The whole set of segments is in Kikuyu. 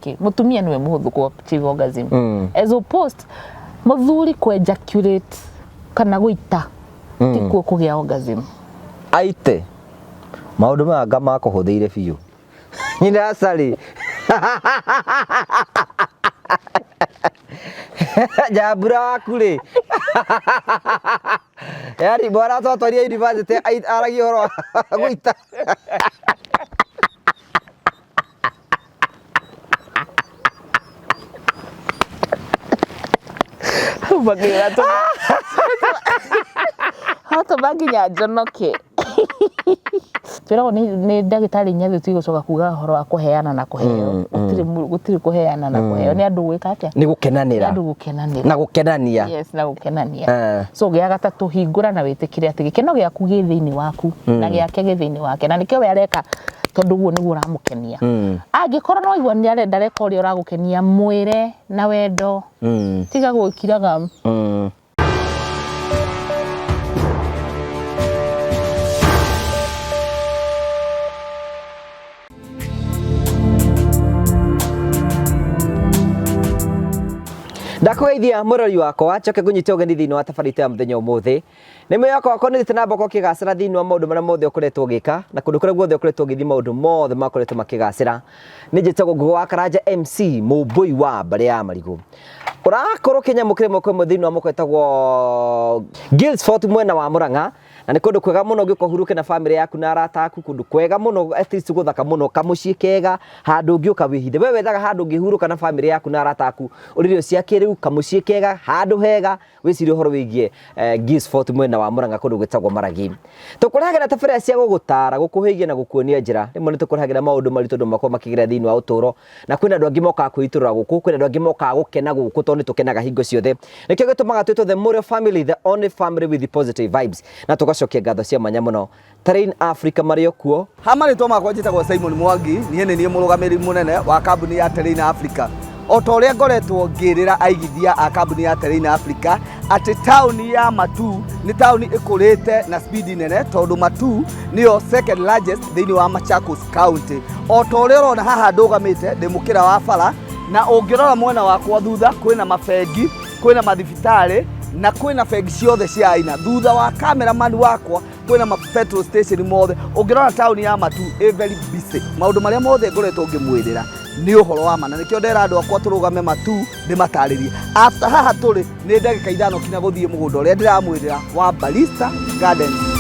Nĩkĩ mũtumia nĩwe mũhũthũ kũ achieve orgasm as opposed mũthuri kũ ejaculate kana gũita tikuo kũgĩa orgasm. Aite maũndũ maya nga makũhũthĩire biũ nyina acarĩ njambura waku rĩ yani mwana twatwaria university aragia ũhoro wa gũita. Hatũma nginya njonoke. Twĩragwo nĩ ndagĩtarĩ inyathe tigũcoka kuga ũhoro wa kũheana na kũheo. Gũtirĩ gũtirĩ kũheana na kũheo, nĩ andũ gwĩka atĩa? Nĩ gũkenanĩra. Nĩ andũ gũkenanĩra. Na gũkenania. Yes, na gũkenania. So gĩa gatatũ, hingũra na wĩtĩkĩre atĩ gĩkeno gĩaku gĩ thĩinĩ waku na gĩake gĩ thĩinĩ wake, na nĩkĩo we areka tondũ ũguo nĩguo ũramũkenia. Angĩkorwo nĩ waigua nĩ ndareka ũrĩa ũragũkenia, mwĩre na wendo. Tiga gwĩkiraga. Ndakũgeithia mũrori wakwa, njoke ngũnyite ũgeni thĩinĩ wa tabarĩra itũ ya mũthenya ũmũthĩ. Nĩ mwĩhoko wakwa nĩ ũthiĩte na mbere ũkĩgacĩra thĩinĩ wa maũndũ marĩa mothe ũkoretwo ũgĩka, na kũndũ kũrĩa guothe ũkoretwo ũgĩthiĩ maũndũ mothe makoretwo makĩgacĩra. Nĩ njĩtagwo Ngũgĩ wa Karanja MC, mũmbũi wa mbarĩ ya marigũ. Ũrakorwo ũkĩnyamũkĩra ĩmwe kwa ĩmwe thĩinĩ wa mũko ĩtagwo Guilds Fort mwena wa Murang'a, na nĩ kũndũ kwega mũno ũngĩũka ũhurũke na famĩlĩ yaku na arata aku, kũndũ kwega mũno, at least gũthaka mũno, kamũciĩ kega, handũ ũngĩũka wĩhithe. We wethaga handũ ũngĩhurũka na famĩlĩ yaku na arata aku, ũrĩe irio cia kĩrĩu, kamũciĩ kega, handũ hega, wĩcirie ũhoro wĩgiĩ Gills Fort mwena wa Murang'a kũndũ gwĩtagwo Maragi. Tũkũrehagĩra tabarĩra cia gũgũtara, gũkũhĩgia na gũkuonia njĩra. Rĩmwe nĩ tũkũrehagĩra maũndũ maritũ andũ makoragwo makĩgerera thĩinĩ wa ũtũũro, na kwĩna andũ angĩ mokaga kwĩitũrũra gũkũ, kwĩna andũ angĩ mokaga gũkena gũkũ tondũ nĩ tũkenaga hingo ciothe. Nĩkĩo gĩtũmaga twĩtwo The Mũrĩo Family, the only family with the positive vibes. Na tũgacokia ngatho cia mwanya mũno Terrain Africa marĩ o kuo. Ha marĩtwa makwa njĩtagwo Simon Mwangi, niĩ nĩ niĩ mũrũgamĩrĩri mũnene wa kambuni ya Terrain Africa. O ta ũrĩa ngoretwo ngĩrĩra aigithia a kambuni ya Terrain Africa atĩ taũni ya Matuu nĩ taũni ĩkũrĩte na speed nene tondũ Matuu nĩyo second largest thĩinĩ wa Machakos County. O ta ũrĩa ũrona haha ndũgamĩte ndĩ mũkĩra wa bara, na ũngĩrora mwena wakwa thutha kwĩna mabengi, kwĩna mathibitarĩ na kwĩna bengi ciothe cia aina. Thutha wa cameraman wakwa kwĩna ma petrol station mothe. Ũngĩrora taũni ya Matuu ĩ very busy. Maũndũ marĩa mothe ngoretwo ngĩmwĩrĩra nĩ ũhoro wa ma, na nĩkĩo ndera andũ akwa tũrũgame Matuu ndĩmatarĩrie. After haha tũrĩ nĩ ndagĩka 5 kinya gũthiĩ mũgũnda ũrĩa ndĩramwĩrĩra wa Barista Gardens.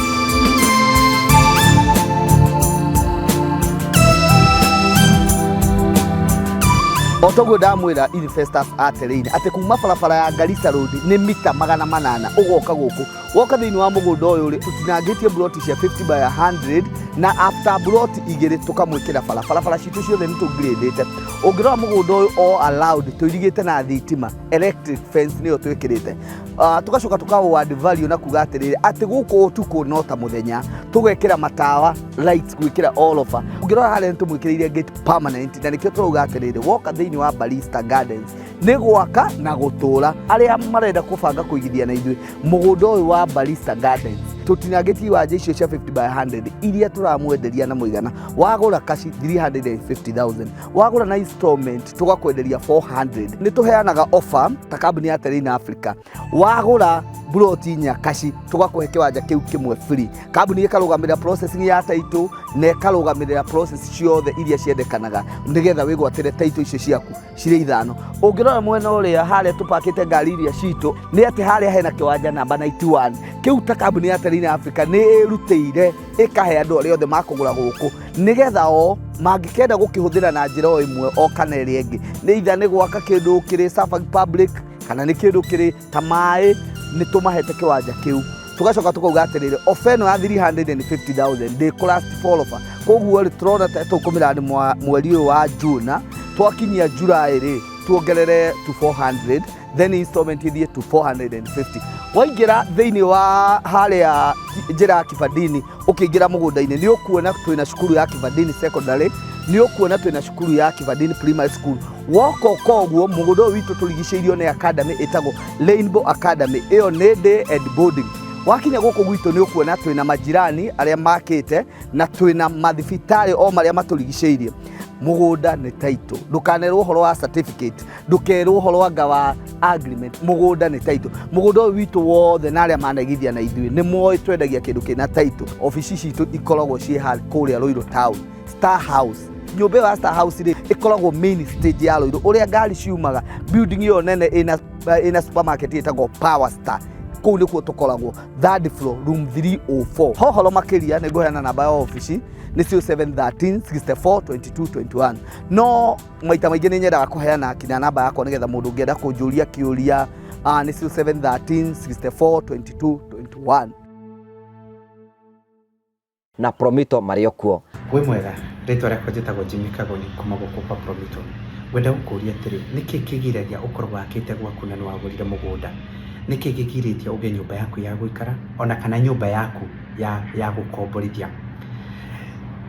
O toguo ndamwĩra investors a Terrain atĩ kuma barabara ya Garissa Road nĩ mita 800 ũgoka gũkũ. Woka thĩinĩ wa mũgũnda ũyũ rĩ, tũtinangĩtie mburoti cia 50 by 100 na after mburoti igĩrĩ tũkamwĩkĩra bara. Barabara citũ ciothe nĩ tũngirĩndĩte. Ũngĩrora mũgũnda ũyũ all allowed tũirigĩte na thitima, electric fence nĩyo twĩkĩrĩte. Tũgacoka tũka add value na kuga atĩrĩrĩ, atĩ gũkũ ũtukũ no ta mũthenya, tũgekĩra matawa lights gwĩkĩra all over. Ũngĩrora harĩa nĩ tũmwĩkĩrĩire gate permanent, na nĩkĩo tũrauga atĩrĩrĩ, woka thĩinĩ wa Barista Gardens nĩ gwaka na gũtũra. Arĩa marenda kũbanga kũigithia na ithuĩ mũgũnda ũyũ wa Barista Gardens, tũtinangĩtie iwanja icio cia 50 by 100 iria tũramwenderia na mũigana wagũra kaci 350,000, wagũra na installment tũgakwenderia 400. Nĩ tũheanaga offer ta kambuni ya Terrain Africa, wagũra mburoti inya kaci tũgakũhe kĩwanja kĩu kĩmwe free. Kambuni ĩkarũgamĩrĩra processing ya title na ĩkarũgamĩrĩra process ciothe iria ciendekanaga nĩgetha wĩgwatĩre title icio ciaku cirĩ ithano. Ũngĩrora mwena ũrĩa harĩa tũpakĩte ngari iria citũ nĩ atĩ harĩa hena kĩwanja namba 91 kĩu ta kambuni ya Terrain Africa nĩ ĩrutĩire ĩkahe andũ arĩa othe makũgũra gũkũ nĩgetha o mangĩkenda gũkĩhũthĩra na njĩra o ĩmwe o kana ĩrĩa ĩngĩ, nĩ either nĩ gwaka kĩndũ kĩrĩ serving public kana nĩ kĩndũ kĩrĩ ta maĩ, nĩ tũmahete kĩwanja kĩu. Tũgacoka tũkauga atĩrĩrĩ, ofa ĩno ya 350,000 ndĩkũ last for offer. Koguo rĩ, tũrona ta tũkũmĩra mweri ũyũ wa June, twakinyia July rĩ, tuongerere to 400, then installment ithiĩ to 450. Waingĩra thĩinĩ wa harĩa njĩra ya Kibandini ũkĩingĩra mũgũnda-inĩ nĩ ũkuona twĩna cukuru ya Kibandini Secondary, nĩ ũkuona twĩna cukuru ya Kibandini Primary School. Woka ũka ũguo mũgũnda ũyũ witũ tũrigicĩirio nĩ academy ĩtagwo Rainbow Academy, ĩyo nĩ day and boarding. Wakinya gũkũ gwitũ nĩ ũkuona twĩna majirani arĩa makĩte na twĩna mathibitarĩ o marĩa matũrigicĩirie. Mũgũnda nĩ title, ndũkanerwo ũhoro wa certificate, ndũkerwo ũhoro anga wa agreement. Mũgũnda nĩ title. Mũgũnda ũyũ witũ wothe na arĩa manaigithia na ithuĩ nĩ moĩ twendagia kĩndũ kĩna title. Obici citũ ikoragwo ciĩ kũrĩa Ruiru town, Star House. Nyũmba ĩyo ya Star House rĩ, ĩkoragwo main stage ya Ruiru, ũrĩa ngari ciumaga, building ĩyo nene ĩna supermarket ĩtagwo Power Star. Kũu nĩkuo tũkoragwo, third floor, room 304. Hohoro makĩria, nĩ ngũheana namba ya obici, nĩ 0713 64 22 21. No maita maingĩ nĩ nyendaga kũheana kinya namba yakwa, nĩgetha mũndũ ũngĩenda kũnjũria kĩũria, nĩ 0713 64 22 21. Na Promito marĩ o kuo. Wĩ mwega, rĩtwa rĩakwa njĩtagwo Jimmy Kagoni kuma gũkũ kwa Promito. Ngwenda gũkũria atĩrĩ, nĩkĩ kĩgiragia ũkorwo wakĩte gwaku na nĩwagũrire mũgũnda? Nĩkĩ kĩgirĩtie ũgĩe nyũmba yaku ya gũikara ona kana nyũmba yaku ya gũkomborithia?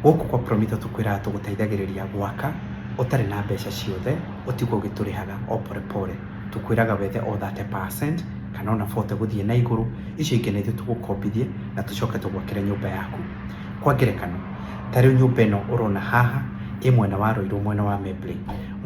Gũkũ kwa Promito tũkwĩraga tũgũteithagĩrĩria gwaka ũtarĩ na mbeca ciothe, ũtigwo ũgĩtũrĩhaga o pore pore. Tũkwĩraga wethe o 30% kana ona 40 gũthiĩ na igũrũ, icio ingĩ na ithuĩ tũgũkombithie na tũcoke tũgwakĩre nyũmba yaku. Kwa ngerekano, ta rĩu nyũmba ĩno ũrona haha ĩ mwena wa Ruiru, mwena wa Membley.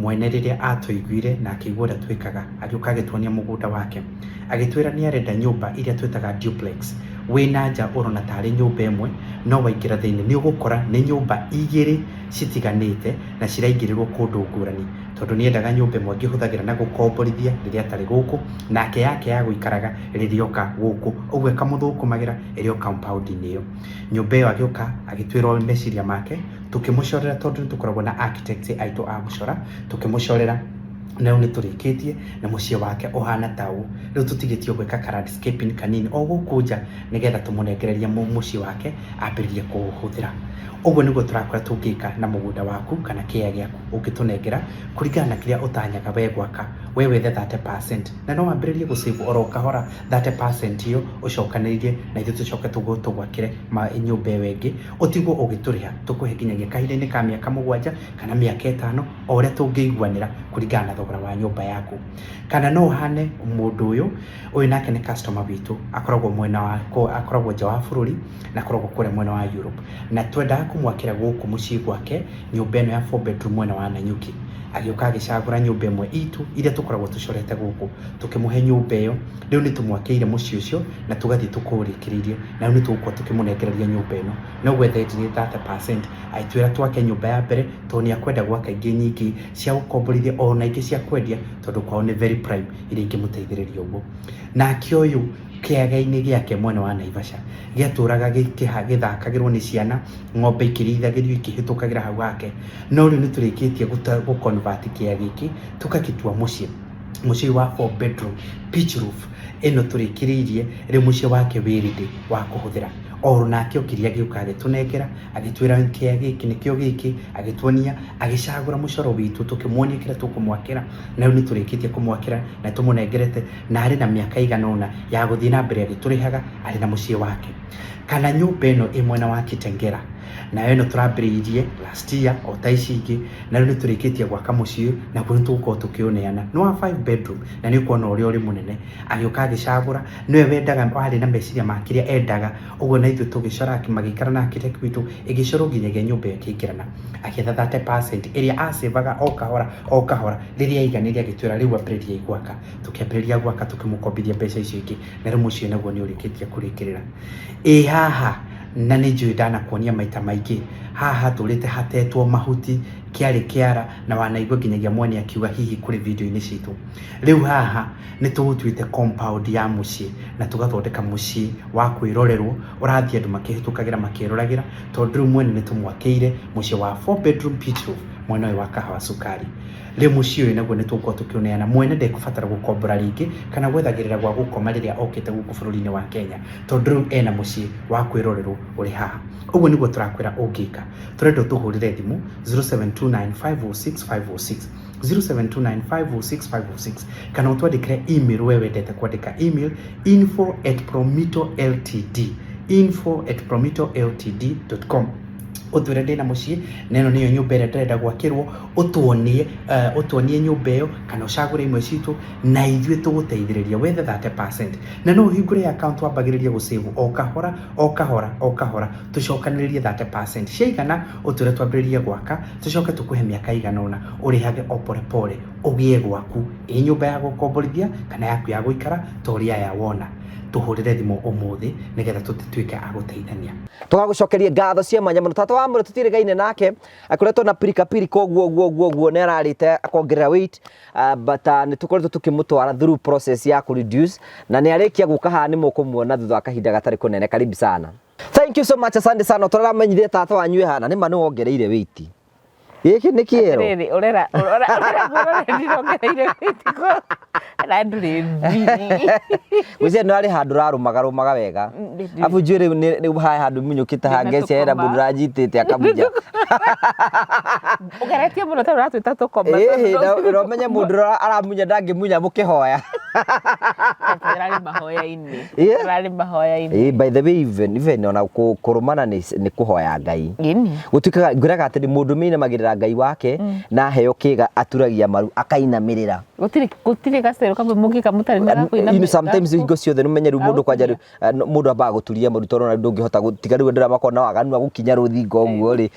Mwene rĩrĩa atũiguire na akĩigua ũrĩa twĩkaga, agĩũka agĩtuonia mũgũnda wake, agĩtwĩra nĩ arenda nyũmba iria twĩtaga duplex. Wĩna nja ũrona tarĩ nyũmba ĩmwe, no waingĩra thĩinĩ nĩ ũgũkora nĩ nyũmba igĩrĩ citiganĩte na ciraingĩrĩrwo kũndũ ngũrani, tondũ nĩ endaga nyũmba ĩmwe angĩhũthagĩra na gũkomborithia rĩrĩa atarĩ gũkũ, nake yake ya gũikaraga rĩrĩa oka gũkũ, ũguo ĩkamũthũkũmagĩra ĩrĩ o compound-inĩ ĩyo. Nyũmba ĩyo agĩũka agĩtwĩra meciria make, tũkĩmũcorera, tondũ nĩ tũkoragwo na architects aitũ a gũcora, tũkĩmũcorera na rĩu nĩ tũrĩkĩtie na mũciĩ wake ũhana ta ũũ. Rĩu tũtigĩtio gwĩka ka landscaping kanini o gũkũ nja, nĩgetha tũmũnengererie mũciĩ wake ambĩrĩrie kũũhũthĩra. Ũguo nĩguo tũrakora tũngĩka na mũgũnda waku kana kĩea gĩaku ũngĩtũnengera kũringana na kĩrĩa ũtanyaga we gwaka. We wethe 30% na no wambĩrĩrie gũsave oro kahora 30% ĩyo ũcokanĩrĩrie, na ithuĩ tũcoke tũgwakĩre nyũmba ĩyo ĩngĩ, ũtigwo ũgĩtũrĩha. Tũkũhe nginyagia kahinda-inĩ ka mĩaka 7 kana mĩaka 5, o ũrĩa tũngĩiguanĩra kũringana na thogora wa nyũmba yaku. Kana no ũhane mũndũ ũyũ. Ũyũ nake nĩ customer witũ, akoragwo mwena wa akoragwo nja wa bũrũri na akoragwo kũrĩa mwena wa Europe, na twendaga kũmwakĩra gũkũ mũciĩ gwake nyũmba ĩno ya 4 bedroom mwena wa Nanyuki. Agĩũka agĩcagũra nyũmba ĩmwe itũ iria tũkoragwo tũcorete gũkũ, tũkĩmũhe nyũmba ĩyo. Rĩu nĩ tũmwakĩire mũciĩ ũcio na tũgathiĩ tũkũũrĩkĩrĩirie, na rĩu nĩ tũgũkorwo tũkĩmũnengereria nyũmba ĩno. No gwethe 30% agĩtwĩra twake nyũmba ya mbere, tondũ nĩ akwenda gwaka ingĩ nyingĩ cia gũkomborithia ona ingĩ cia kwendia, tondũ kwao nĩ very prime iria ingĩmũteithĩrĩria ũguo. Nake ũyũ, kĩaga-inĩ gĩake mwena wa Naivasha gĩatũraga gĩthakagĩrwo nĩ ciana, ng'ombe ikĩrĩithagĩrio ikĩhĩtũkagĩra hau hake, no rĩu nĩ tũrĩkĩtie gũ convert kĩea gĩkĩ tũgagĩtua mũciĩ, mũciĩ wa 4 bedroom, pitch roof ĩno tũrĩkĩrĩirie. Rĩu mũciĩ wake wĩ ready wa kũhũthĩra. Oro nake okire, agĩũka, agĩtũnengera, agĩtwĩra kĩea gĩkĩ nĩkĩo gĩkĩ, agĩtuonia, agĩcagũra mũcoro witũ, tũkĩmuonia kĩrĩa tũkũmwakĩra, na rĩu nĩ tũrĩkĩtie kũmwakĩra na tũmũnengerete, na arĩ na mĩaka ĩigana ũna ya gũthiĩ na mbere agĩtũrĩhaga arĩ na mũciĩ wake. Kana nyũmba ĩno ĩ mwena wa Kitengela, nayo ĩno tũrambĩrĩirie last year o ta ici ingĩ, na rĩu nĩ tũrĩkĩtie gwaka mũciĩ, naguo nĩ tũgũkorwo tũkĩũneana. Nĩ wa 5 bedroom na nĩ ũkuona ũrĩa ũrĩ mũnene. Agĩũka agĩcagũra, nĩwe wendaga, warĩ na meciria ma kĩrĩa endaga ũguo, na ithuĩ tũgĩcora, magĩikara na architect witũ, ĩgĩcorwo nginyagia nyũmba ĩyo ĩkĩingĩrana. Akĩetha 30% ĩrĩa acevaga o kahora o kahora. Rĩrĩa aiganĩire, agĩtwĩra rĩu ambĩrĩriai gwaka. Tũkĩambĩrĩria gwaka, tũkĩmũkombithia mbeca icio ingĩ, na rĩu mũciĩ naguo nĩ ũrĩkĩtie kũrĩkĩrĩra. Ĩ haha, na nĩ njũĩ ndanakuonia maita maingĩ, haha hatũrĩte hatetwo mahuti, kĩarĩ kĩara, na wanaigua nginyagia mwene akiuga hihi kũrĩ video-inĩ citũ. Rĩu haha nĩ tũgũtuĩte compound ya mũciĩ na tũgathondeka mũciĩ wa kwĩrorerwo, ũrathiĩ andũ makĩhĩtũkagĩra makĩroragĩra, tondũ rĩu mwene nĩ tũmwakĩire mũciĩ wa 4 bedroom, pitch roof, mwena ũyũ wa Kahawa Sukari. Rĩu mũciĩ ũyũ naguo nĩ tũgũkorwo tũkĩũneana. Mwene ndekũbatara gũkombora rĩngĩ kana gwethagĩrĩra gwa gũkoma rĩrĩa okĩte gũkũ bũrũri-inĩ wa Kenya, tondũ rĩu ena mũciĩ wa kwĩrorerwo ũrĩ haha. Ũguo nĩguo tũrakwĩra ũngĩka. Tũrenda ũtũhũrĩre thimũ 0729506506, 0729506506, kana ũtwandĩkĩre email we wendete kwandĩka email, info@promitoltd, info@promitoltd.com. Ũtwĩre ndĩna mũciĩ na ĩno nĩyo nyũmba ĩrĩa ndĩrenda gwakĩrwo, ũtuonie ũtuonie nyũmba ĩyo kana ũcagũre imwe citũ na ithuĩ tũgũteithĩrĩria wethe 30%. Na no ũhingũre account wambagĩrĩrie gũ save o kahora o kahora o kahora tũcokanĩrĩrie 30%. Ciaigana ũtwĩre twambĩrĩrie gwaka, tũcoke tũkũhe mĩaka ĩigana ũna ũrĩhage o pore pore ũgĩe gwaku, ĩ nyũmba ya gũkomborithia kana yaku ya gũikara ta ũrĩa aya wona. Tũhũrĩre thimũ ũmũthĩ nĩgetha tũtuĩke a gũteithania. Tũgagũcokeria ngatho cia mwanya mũno. Tata wa mũrũ tũtirĩgaine nake, akoretwo na pirika pirika ũguo ũguo ũguo ũguo, nĩ ararĩte akongerera weight, but nĩ tũkoretwo tũkĩmũtwara through process ya kũ reduce, na nĩ arĩkia gũka haha nĩ mũkũmuona thutha wa kahinda gatarĩ kũnene. Karibu sana. Thank you so much, asante sana. Tũramenyire tata wanyu ĩhana nĩ ma nĩ wongereire weight. Gĩkĩ nĩ kĩero. Atĩrĩrĩ, ũrera ũrera ũrera ndirongereire wĩtiko na ndũrĩ thiri. Gwĩciria nĩ arĩ handũ ũrarũmaga rũmaga wega. Abu njuĩrĩ nĩ haha handũ munyũkĩte Ndĩna hangecia hena tũkoma. mũndũ ũranyitĩte akamunja. Ũgeretie mũno tondũ ũratwĩta tũkoma. Ĩhĩ, na ũmenye mũndũ ũrĩa aramunya ndangĩmunya mũkĩhoya. Ũrarĩ mahoya-inĩ. Yeah. Ũrarĩ mahoya-inĩ. Ĩĩ, by the way, even ona kũrũmana nĩ kũhoya Ngai. Ĩni. Gũtuĩkaga ngwĩraga atĩ mũndũ meinamagĩrĩra Ngai wake na aheo kĩga aturagia maru akainamĩrĩra. Gũtirĩ gacero kamwe mũngĩka mũtarĩ na gakũinamĩrĩra. You know, sometimes hingo ciothe nĩ ũmenye rĩu mũndũ kwanja rĩu mũndũ ambaga gũturia maru tondũ ona ndũngĩhota tiga rĩu andũ arĩa makoragwo na waganu wa gũkinya rũthingo ũguo rĩ.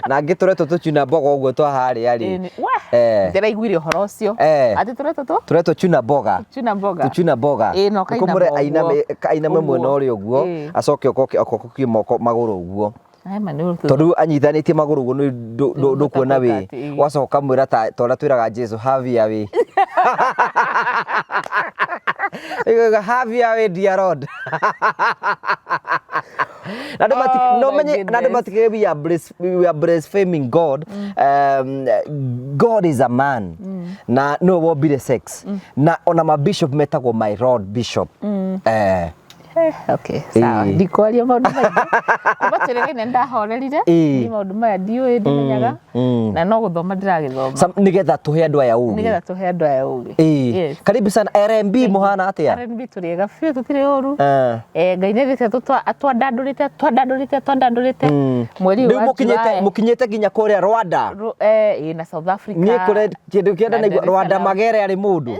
Na angĩ tũretwo tũchuna mboga ũguo twa harĩa rĩ. Ĩni. Wah! Ndĩraiguire ũhoro ũcio. Atĩ tũretwo tũ? Tũretwo chuna mboga. Chuna mboga. Tũchuna mboga. Ĩĩ, na ũkainama Nĩkũmũre ũguo. ainame mwena Ũguo. ũrĩa ũguo, acoke okoke okokie moko magũrũ ũguo. Aya ma nĩ ũndũ. Tondũ anyitanĩtie magũrũ ũguo nĩ ndũkuona wĩ. Ndũngĩhota gwĩka atĩ, Wacoka ũkamwĩra ta ũrĩa twĩraga Jesu, have your way. Have your way, dear Lord. Na andũ mati- Oh no my menye- na andũ goodness. matikige we are blaspheming God. God is a man. Na nĩwe wombire sex. Na ona ma bishop metagwo my Lord Bishop. Okay, sawa. Ndikwaria maũndũ maingĩ. Kuma tũrĩgaine ndahorerire. Niĩ maũndũ maya ndiũĩ ndimenyaga. Na no gũthoma ndĩragĩthoma. Nĩgetha tũhe andũ aya ũgĩ. Nĩgetha tũhe andũ aya ũgĩ. Yes. Karibu sana. R&B mũhana atĩa? R&B tũrĩ ega biũ, tũtirĩ ũru. Ngai nĩ athĩte twandandũrĩte twandandũrĩte twandandũrĩte. Mweri ũyũ Rĩu wa July. mũkinyĩte nginya kũrĩa Rwanda. Ĩĩ, na South Africa. Niĩ kũrĩa kĩndũ kĩrĩa Na ndanaigua, Dar es Rwanda Salaam. Magere arĩ mũndũ.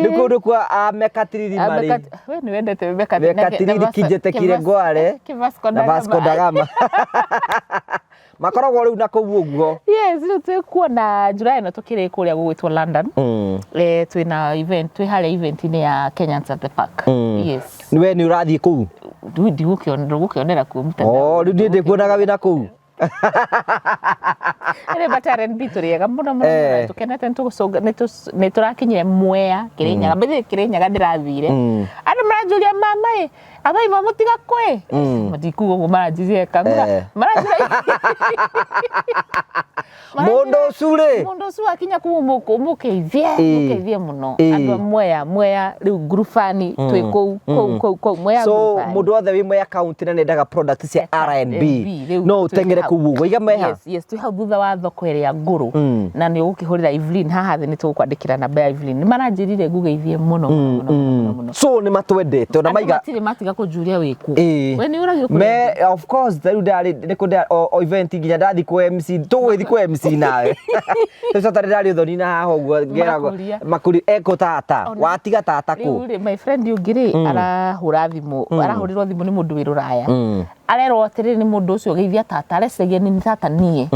Nĩ kũndũ kwa Mekatilili marĩ. We nĩ wendete Mekatilili. Mekatilili Kinjete Kire Vasco na da Vasco da Gama. Gama. Makoragwo rĩu na kũu ũguo. Yes, rĩu twĩ kuo na July ĩno tũkĩrĩ kũrĩa gũgwĩtwo London. Twĩna event, twĩ harĩa event-inĩ ya Kenyans at the Park. Yes. We nĩ ũrathiĩ kũu? Rĩu ndũgũkĩonera kuo mtandao. Oh, rĩu niĩ ndĩkuonaga wĩna kũu. Ĩrĩ but R&B tũrĩ ega mũno mũno mũno, tũkenete nĩ tũrakinyire Mwea Kĩrĩnyaga. By the way, Kĩrĩnyaga ndĩrathire. Andũ maranjũria mama ĩ, abai mamũtiga kwĩ? Matikuga ũguo maranjĩria kangura. Maranjĩra Mũndũ ũcio rĩ? Mũndũ ũcio akinya kũu mũkeithie, mũkeithie mũno. Andũ a Mwea, Mwea rĩu Ngurubani twĩ kũu, kũu, kũu, kũu, Mwea So Ngurubani. mũndũ wothe wĩ Mwea county na nĩendaga product cia R&B, rĩu no twĩ ũteng'ere hau. kũu ũguo. Iga meha? Yes, yes, twĩ hau thutha wa thoko ĩrĩa ngũrũ. Na nĩ ũgũkĩhũrĩra Evelyn haha thĩ, nĩ tũgũkwandĩkĩra namba ya Evelyn. Nĩ maranjĩrire ngũgeithie mũno, mũno, mũno, mũno, mũno. So nĩ matwendete ona Andũ maiga matirĩ matiga kũnjũria wĩ kũ. We nĩ ũragio kũrĩa Me, of course, rĩu ndarĩ nĩ kũ o event nginya ndathi kũ MC, tũgũgĩthiĩ kũ MC nawe. Tũcoka ndarĩ ũthoni na haha ũguo ngeragwo Makũria. makũri eko tata, watiga tata kũ? Rĩu rĩ, my friend ũngĩ rĩ, arahũra thimũ, arahũrĩrwo thimũ nĩ mũndũ wĩ rũraya. Arerwo atĩrĩrĩ nĩ mũndũ ũcio geithia tata, areciria nĩ tata niĩ.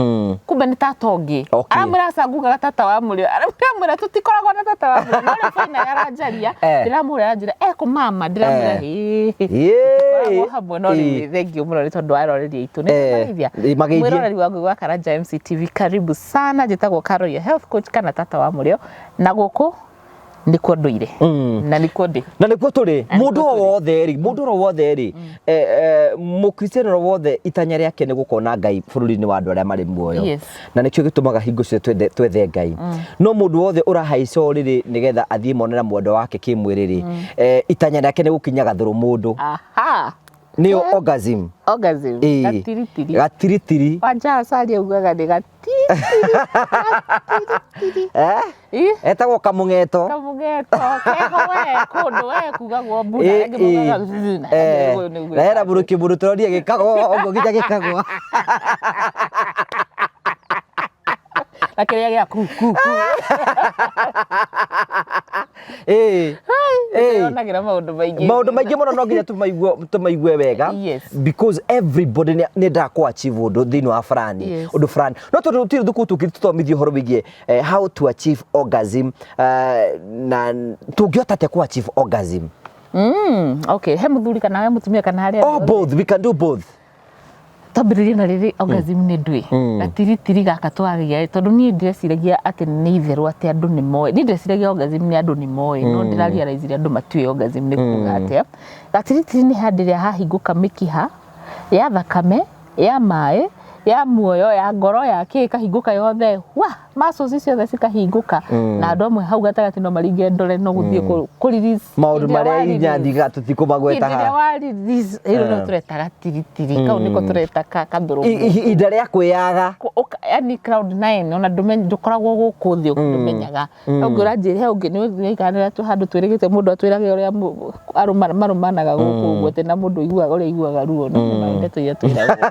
Kumbe nĩ tata ũngĩ. Aramwĩra aca ngugaga tata wa mũrĩo. Aramwĩra tũtikoragwo na tata wa mũrĩo. No rĩu finally aranjaria, ndĩramũhũrĩra aranjĩra ekũ mama, ndĩramwĩra ĩĩ. Tũtikoragwo hamwe no rĩu thengiũ mũno nĩ tondũ wa aroreri aitũ. Nĩ tũmageithia. Mageithie. Mwĩroreri wa Ngũgĩ wa Karanja MCTV, karibu sana. Njĩtagwo Carol, your health coach kana tata wa mũrĩo. Na gũkũ nĩkuo ndũire. Na nĩkuo ndĩ. Na nĩkuo tũrĩ. Na nĩkuo Mũndũ o tũrĩ. wothe rĩ, mũndũ o wothe rĩ, mũkristiano o wothe itanya rĩake nĩ gũkona Ngai bũrũri-inĩ wa andũ arĩa marĩ muoyo. Na nĩkĩo gĩtũmaga hingo ciothe twethe Ngai. No mũndũ wothe ũrahaica ũrĩrĩ nĩgetha athiĩ mone na mwendwa wake kĩmwĩrĩ rĩ, itanya rĩake nĩ gũkinya gathũrũ mũndũ. Nĩyo orgasm. Orgasm. Ĩĩ. Gatiritiri. Gatiritiri. Wanja Asali augaga nĩ gatiritiri. Gatiritiri. Eh? Ĩ? Etagwo kamũng'eto. Kamũgeto keho we kũndũ we kugagwo mbu na Ĩ, angĩ ĩ. maugaga zzz, na Eh, angĩ nĩguo na hena mũndũ kĩmũndũ tũronia gĩkagwo ũguo nginya gĩkagwa. Na kĩrĩa gĩa ku ku ku. Ĩ. Ĩ. Nĩyonagĩra maũndũ maingĩ. Maũndũ maingĩ mũno no nginya tũmaigue wega. Yes. Because everybody nĩ endaga kũ achieve ũndũ thĩinĩ wa fulani. Yes. Ũndũ fulani. No tondũ gũtirĩ thukuru tũngĩ tũthomithio ũhoro wĩgiĩ how to achieve orgasm na tũngĩhota atĩa kũ achieve orgasm? Okay, he mũthuri kana he mũtumia kana harĩa Oh, both. We can do both. Twambĩrĩrie na rĩrĩ, orgasm nĩ ndwĩ gatiritiri gaka twagĩa, tondũ niĩ ndĩreciragia atĩ nĩ itherũ atĩ andũ nĩ moĩ. Niĩ ndĩreciragia orgasm nĩ andũ nĩ moĩ, no ndĩrarealize andũ matiũĩ orgasm nĩ kuga atĩa. Gatiritiri nĩ handũ ĩrĩa hahingũka mĩkiha ya thakame, ya maĩ, ya muoyo, ya ngoro, ya kĩ, ĩkahingũka yothe, wa muscles ciothe cikahingũka, na andũ amwe hau gatagatĩ no maringe ndore no gũthiĩ kũ release Maũndũ hĩndĩ ĩrĩa marĩa wa inya release. thiga tũtikũmagweta Hĩndĩ ĩrĩa haha. wa release ĩyo nĩyo tũreta gatiritiri kau, nĩko tũreta kathũrũmũ. Ihinda rĩa kwĩyaga. Yani cloud nine, ona ndũkoragwo gũkũ thĩ, ndũmenyaga. He ũngĩ ũranjĩra, he ũngĩ nĩ tu handũ twĩrĩgĩte mũndũ atwĩrage ũrĩa marũmanaga gũkũ ũguo, atĩ na mũndũ aiguaga ũrĩa aiguaga ruo, no nĩ ndeto iria twĩragwo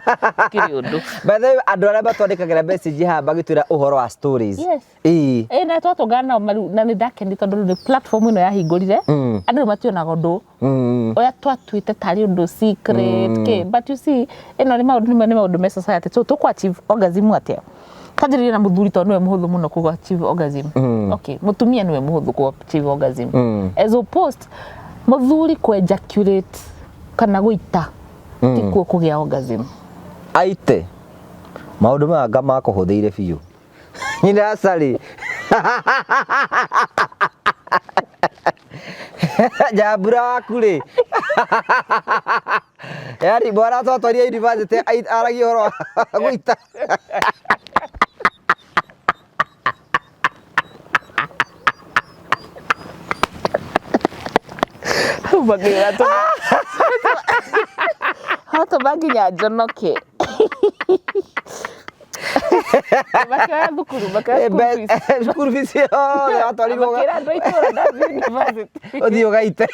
kĩrĩ ũndũ. By the way, andũ arĩa matwandĩkagĩra message haha magĩtwĩra ũhoro wa stories. Yes. Ĩĩ. Ĩ, na twatũngana nao maru, na nĩ ndakenire tondũ rĩu nĩ platform ĩno yahingũrire, andũ rĩu mationaga ũndũ ũrĩa twatuĩte tarĩ ũndũ secret kĩ, but you see, ĩno nĩ maũndũ nĩ maũndũ me society. So tũkũ achieve orgasm atĩa? Twanjĩrĩrie na mũthuri tondũ nĩwe mũhũthũ mũno kũ achieve orgasm. Okay, mũtumia nĩwe mũhũthũ kũ achieve orgasm, as opposed mũthuri kũ ejaculate kana gũita tikuo kũgĩa orgasm. Aite. Maũndũ maya nga makũhũthĩire biũ. Nyina acarĩ. Njambura waku rĩ. Yaani mwana twatwaria university aragia ũhoro wa gũita. Hatũma nginya njonoke. Makĩoya thukuru, makĩoya school fees. School fees yothe watwarirwo Makĩra andũ a itũũra ndathiĩ university. Ũthiĩ ũgaite.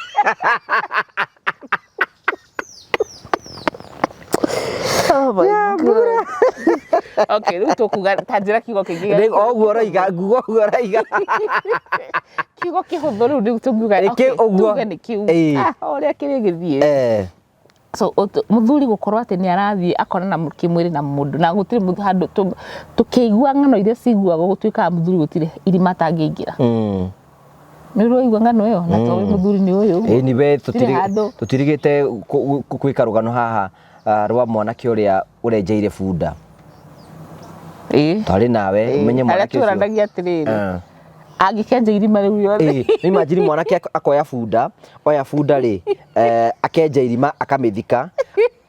Oh my God. Okay, rĩu tũkuga ta njĩra kiugo kĩngĩ. Rĩu o ũguo ũroiga, nguga ũguo ũroiga. Kiugo kĩhũthũ rĩu rĩu tũngiuga. Ĩ, Okay, ũguo. tuge nĩ kĩu. Ĩ. Ah, o ũrĩa kĩrĩ gĩthiĩ. So mũthuri gũkorwo atĩ nĩ arathiĩ akonana kĩmwĩrĩ na mũndũ na gũtirĩ handũ tũkĩigua ng'ano iria ciguagwo, gũtuĩkaga mũthuri gũtirĩ irima atangĩingĩra. Nĩ ũraigua ng'ano ĩyo? Na to mũthuri nĩ ũyũ ũguo. Ĩ, ni we Gũtirĩ handũ. Tũtirigĩte gwĩka rũgano haha rwa mwanake ũrĩa ũrenjeire bunda. Ĩ. Twarĩ nawe, Ĩ, ũmenye harĩa mwanake ũcio. tũranagia atĩrĩrĩ, angĩkenja irima rĩu rĩothe. Ĩ, nĩ imagine mwanake akoya bunda, oya bunda rĩ, akenja irima akamĩthika,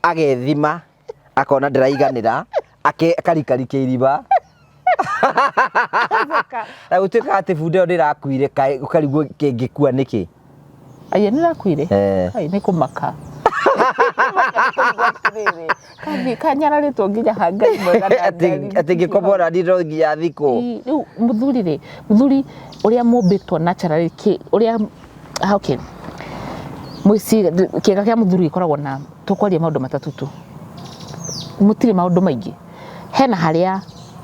agethima, akona ndĩraiganĩra, akarikarikia irima. Na gũtuĩka atĩ bunda ĩyo ndĩrakuire, kaĩ ũkarigwo kĩngĩkua nĩkĩ? Aya nĩ ĩrakuire? Eh. Ai, nĩ kũmaka. Kathi kanyararĩtwo nginya ha Ngai mwega na Ngai. Atĩ ngĩkomora ndiro nginya thikũ. Ĩ, rĩu mũthuri rĩ, mũthuri ũrĩa mũmbĩtwo naturally kĩ ũrĩa, ah, okay, mwĩciria kĩga kĩa mũthuri gĩkoragwo na, tũkwaria maũndũ matatũ tu, mũtirĩ maũndũ maingĩ. Hena harĩa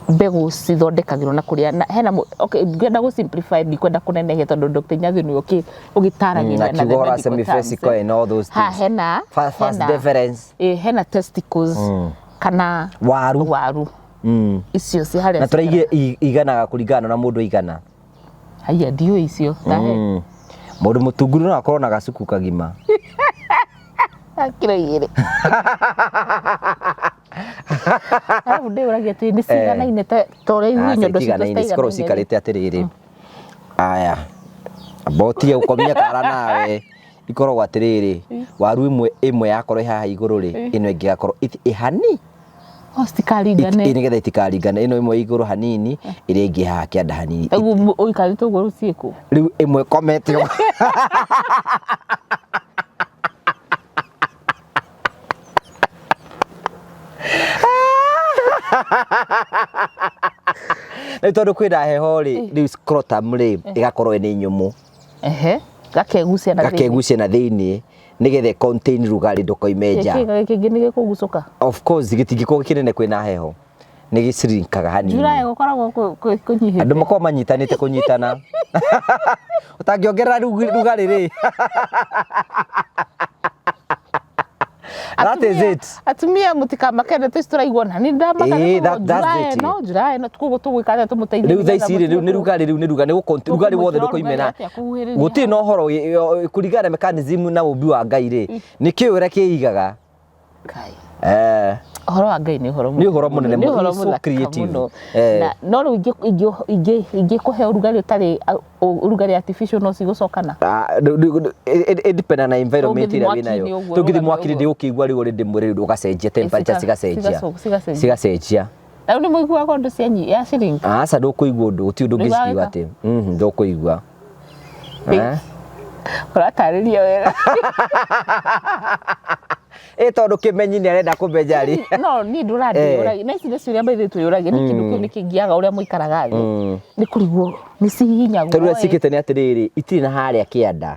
mbegũ cithondekagĩrwo na kũrĩa na hena okay, ngwenda gũ simplify, ndikwenda kũnenehia tondũ Dr. Inyathu nĩwe ũgĩtaragĩria Na na the kiugo ũhoro wa medical semivesicle terms, and all those Ha, things. hena First hena difference. ĩ, hena testicles kana Waru. Waru icio ci harĩa Na tũraigire iganaga kũringana na mũndũ aigana. Haiya, ndiũĩ icio tahe. Mũndũ mũtungu no akorwo na gacuku kagima. Kiro igĩrĩ. Arabu ndĩũragia atĩ nĩ ciganaine ta ũrĩa ithuĩ nyondo citũ Ciganaine cikorwo citaiganaine. cikarĩte atĩrĩrĩ. Aya. Amba ũtige gũkomia kara nawe. Ikoragwo atĩrĩrĩ, waru ĩmwe yakorwo ĩ haha igũrũ rĩ, ĩno ĩngĩ ĩgakorwo ĩhani. Oh, citikaringane. Ĩ, nĩgetha itikaringane. Ĩno ĩmwe igũrũ hanini, ĩrĩa ĩngĩ haha kĩanda hanini. Ũguo ũikarĩte ũguo rĩu ciĩkũ? Rĩu ĩmwe ĩkomete ũguo. Rĩu tondũ kwĩna heho rĩ, rĩu scrotum rĩ ĩgakorwo nĩ nyũmũ. Ehe, gakegucia na thĩinĩ. Gakegucia na thĩinĩ nĩgetha ĩ contain rugarĩ ndũkoime nja. Kĩga gĩkĩ nĩ gĩkũgucũka. Of course gĩtingĩkorwo kĩnene kwĩna heho, nĩ gĩcirinkaga hanini. July gũkoragwo kũnyihĩte. Andũ makoragwo manyitanĩte kũnyitana. Ũtangĩongerera rugarĩ rĩ. That is it. Atumia mũtikamake ndeto ici tũraigua na nĩ ndamaka Ĩĩ, that's it. No July ĩno koguo tũgwĩka atĩa tũmũteithie Rĩu thaa ici rĩ, rĩu nĩ rugarĩ, rĩu nĩ rugarĩ, nĩ rugarĩ wothe ndũkoime na gũtirĩ na ũhoro kũringana na mechanism na ũmbi wa Ngai rĩ, nĩ kĩĩ ũrĩa kĩigaga. Eh. Ũhoro wa Ngai nĩ ũhoro Nĩ ũhoro mũnene nĩ mũno. ũhoro He's so mũthaka creative. mũno. Eh. Na no rĩu ingĩkũhe ũrugarĩ ũtarĩ ũrugarĩ artificial no cigũcokana. Ah, it depend na environment Tũngĩthiĩ ĩrĩa wĩ nayo. mwaki-inĩ ũguo, Tũngĩthiĩ rũgano mwaki-inĩ ũguo. ndĩgũkĩigua rĩu already mwĩrĩ ũgacenjia, temperature cigacenjia. Cigacenjia. Cigacenjia. Na rĩu nĩ mũiguaga ũndũ cianyi ya shrink? Aca ndũkũigua ũndũ, gũtirĩ ũndũ Ndũiguaga ũngĩciigua wĩka? atĩ. Ndũkũigua. Eh? Ũratarĩria wega. Ĩ tondũ kĩmenyi nĩ arenda kũmenya rĩ. No niĩ ndũrandĩyũragia. Na ici nĩ ciũria by the way twĩyũragia nĩ kĩndũ kĩu nĩ kĩngiaga ũrĩa mũikaraga thĩ. Nĩ kũrigwo nĩ cihihinyagwo. Tondũ ũrĩa ciĩkĩte nĩ atĩrĩrĩ, itirĩ na harĩa kĩanda.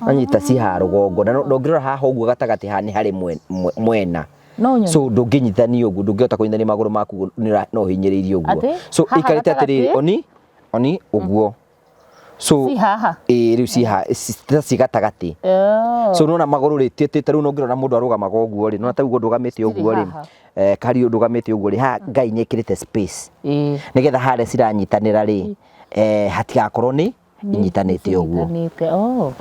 Anyita ci haha rũgongo na ndũngĩrora haha ũguo gatagatĩ haha nĩ harĩ mwena. No nyone. So ndũngĩnyitithania ũguo, ndũngĩhota kũnyitithania magũrũ maku ũguo, no ũhinyĩrĩirie ũguo. Atĩ? So Haha ikarĩte atĩrĩrĩ, gatagatĩ? oni oni ũguo. So Ci haha? Ĩĩ rĩu ci haha, ci gatagatĩ. Oh. So nona magũrũ rĩ, ti ta rĩu nongĩrora mũndũ arũgamaga ũguo rĩ, nona ta ũguo ndũgamĩte ũguo rĩ, haha. Kari ndũgamĩte ũguo rĩ, haha Ngai nĩ ekĩrĩte space. Ĩĩ. Nĩgetha harĩa ciranyitanĩra rĩ, hatigakorwo nĩ inyitanĩte ũguo. Inyitanĩte, oh.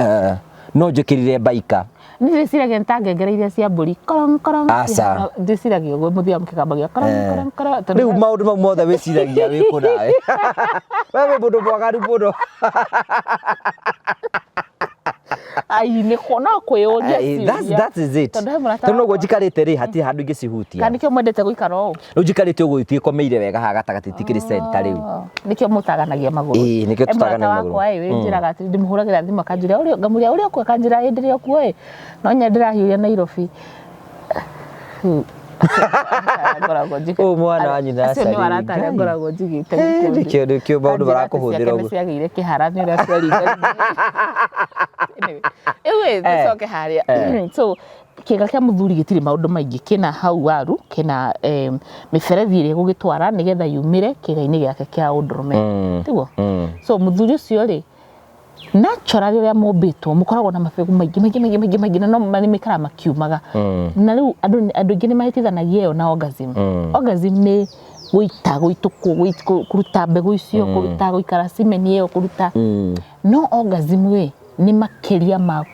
No njĩkĩrire mbaika. Niĩ ndĩciragia nĩ ta ngengere iria cia mbũri korong korong. Aca. Ndĩciragia ũguo mũthiaga mũkĩgambagia korong korong korong. Tondũ Rĩu maũndũ mau mothe wĩciragia wĩ kũ nawe? We wĩ mũndũ mwaganu mũno. Ai, nĩ no kwĩyũria Ai, ciũria. That is it. Tondũ he mũrata Tondũ noguo wakwa. njikarĩte rĩ, hatirĩ handũ ingĩcihutia. Kana nĩkĩo mwendete gũikara ũũ? Rĩu njikarĩte ũguo itikomeire wega haha gatagatĩ, itikĩrĩ center rĩu. Oh, nĩkĩo mũtaganagia magũrũ. Ĩĩ, nĩkĩo He mũrata tũtaganagia magũrũ. wakwa ĩ, wĩnjĩraga atĩ ndĩmũhũragĩra thimũ akanjĩra ũrĩa, ngamũria ũrĩa ũkuo akanjĩra ĩ ndĩrĩ o kuo ĩ, no nya ndĩrahiũria Nairobi. Ngoragwo njigĩte. Ũyũ mwana wa nyina Acio nĩ aca rĩ, arata arĩa Ngai. ngoragwo njigĩte Eh, gũkũ thĩ. nĩkĩo maũndũ Anjĩra atĩ marakũhũthĩra ciake ũguo. nĩ ciagĩire kĩhara nĩ ũrĩa ciaringaringa. Anyway, rĩu ĩ, tũcoke harĩa. So kĩga kĩa mũthuri gĩtirĩ maũndũ maingĩ, kĩna hau waru, kĩna mĩberethi ĩrĩa ĩgũgĩtwara nĩgetha yumĩre kĩga-inĩ gĩake kĩa ũndũrũme. Tiguo? So mũthuri ũcio rĩ, naturally ũrĩa mũmbĩtwo mũkoragwo na mabegũ maingĩ maingĩ maingĩ maingĩ maingĩ na no nĩ maikaraga makiumaga. Na rĩu andũ aingĩ nĩ mahĩtithanagia ĩyo na orgasm. Orgasm nĩ gũita, gũitũkwo, kũruta mbegũ icio, kũruta gũikara semen ĩyo, kũruta. No orgasm rĩ, nĩ makĩria ma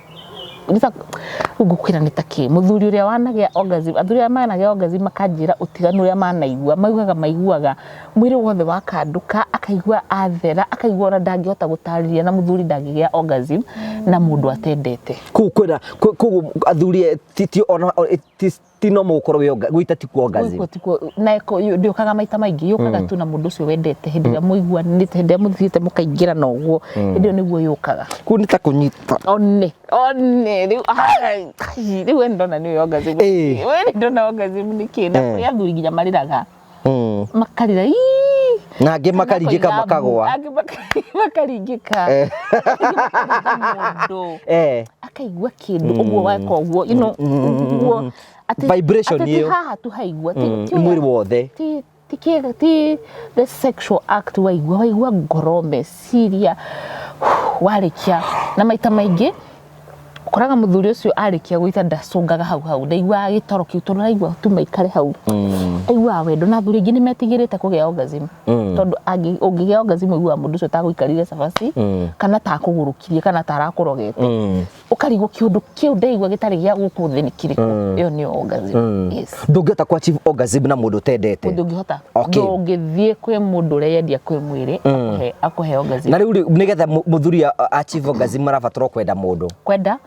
ngũkwĩra nĩ ta kĩ mũthuri ũrĩa wanagĩa orgasm, athuri arĩa managĩa orgasm makanjĩra ũtiganu ũrĩa manaigua, maugaga maiguaga mwĩrĩ wothe wakandũka, akaigua athera, akaigua ona ndangĩhota gũtarĩria, na mũthuri ndangĩgĩa orgasm na mũndũ atendete. Kũu kwĩna, kũu athuri ti, ti, ona, o, ti, ti no mũgũkorwo wĩ gwĩta ti kuo orgasm. Gwĩkwo ti kuo, na ndĩũkaga maita maingĩ, yũkaga tu na mũndũ ũcio wendete, hĩndĩ ĩrĩa mũiguanĩte, hĩndĩ ĩrĩa mũthiĩte mũkaingĩra na ũguo, hĩndĩ ĩyo nĩguo yũkaga. Kũu nĩ ta kũnyita. One, one, rĩu, ai, ai, rĩu we ndona nĩ orgasm. We nĩ ndona orgasm nĩ kĩ, na kũrĩ athuri nginya marĩraga. Makarĩra, ii. Na angĩ makaringĩka makagwa. Angĩ makaringĩka. Angĩ makaringa mũndũ. Akaigua kĩndũ ũguo weka ũguo, you know, ũguo. Atĩ, Vibration atĩ ti ĩyo. haha tu haigua, ti, ti Mwĩrĩ ũrĩa, wothe. ti, ti kĩ, ti the sexual act waigua, waigua ngoro, meciria, warĩkia. Na maita maingĩ, ũkoraga mũthuri ũcio arĩkia gũita ndacũngaga hau hau, ndaiguaga gĩtoro kĩu tondũ araigua tu maikare hau. Aiguaga wendo, na athuri aingĩ nĩ metigĩrĩte kũgĩa orgasm. Tondũ ũngĩgĩa orgasm ũiguaga mũndũ ũcio tagũikarire cabaci, kana takũgũrũkirie, kana tarakũrogete. Ũkarigwo kĩũndũ kĩu ndaigua gĩtarĩ gĩa gũkũ thĩ nĩ kĩrĩkũ. Ĩyo nĩyo orgasm. Yes. Ndũngĩhota kũ achieve orgasm na mũndũ ũtendete. Ndũngĩhota. Okay. Ndũngĩthiĩ kwĩ mũndũ ũreyendia kwĩ mwĩrĩ, akũhe orgasm. Na rĩu rĩ, nĩgetha mũthuri achieve orgasm arabatara kwenda mũndũ. Kwenda,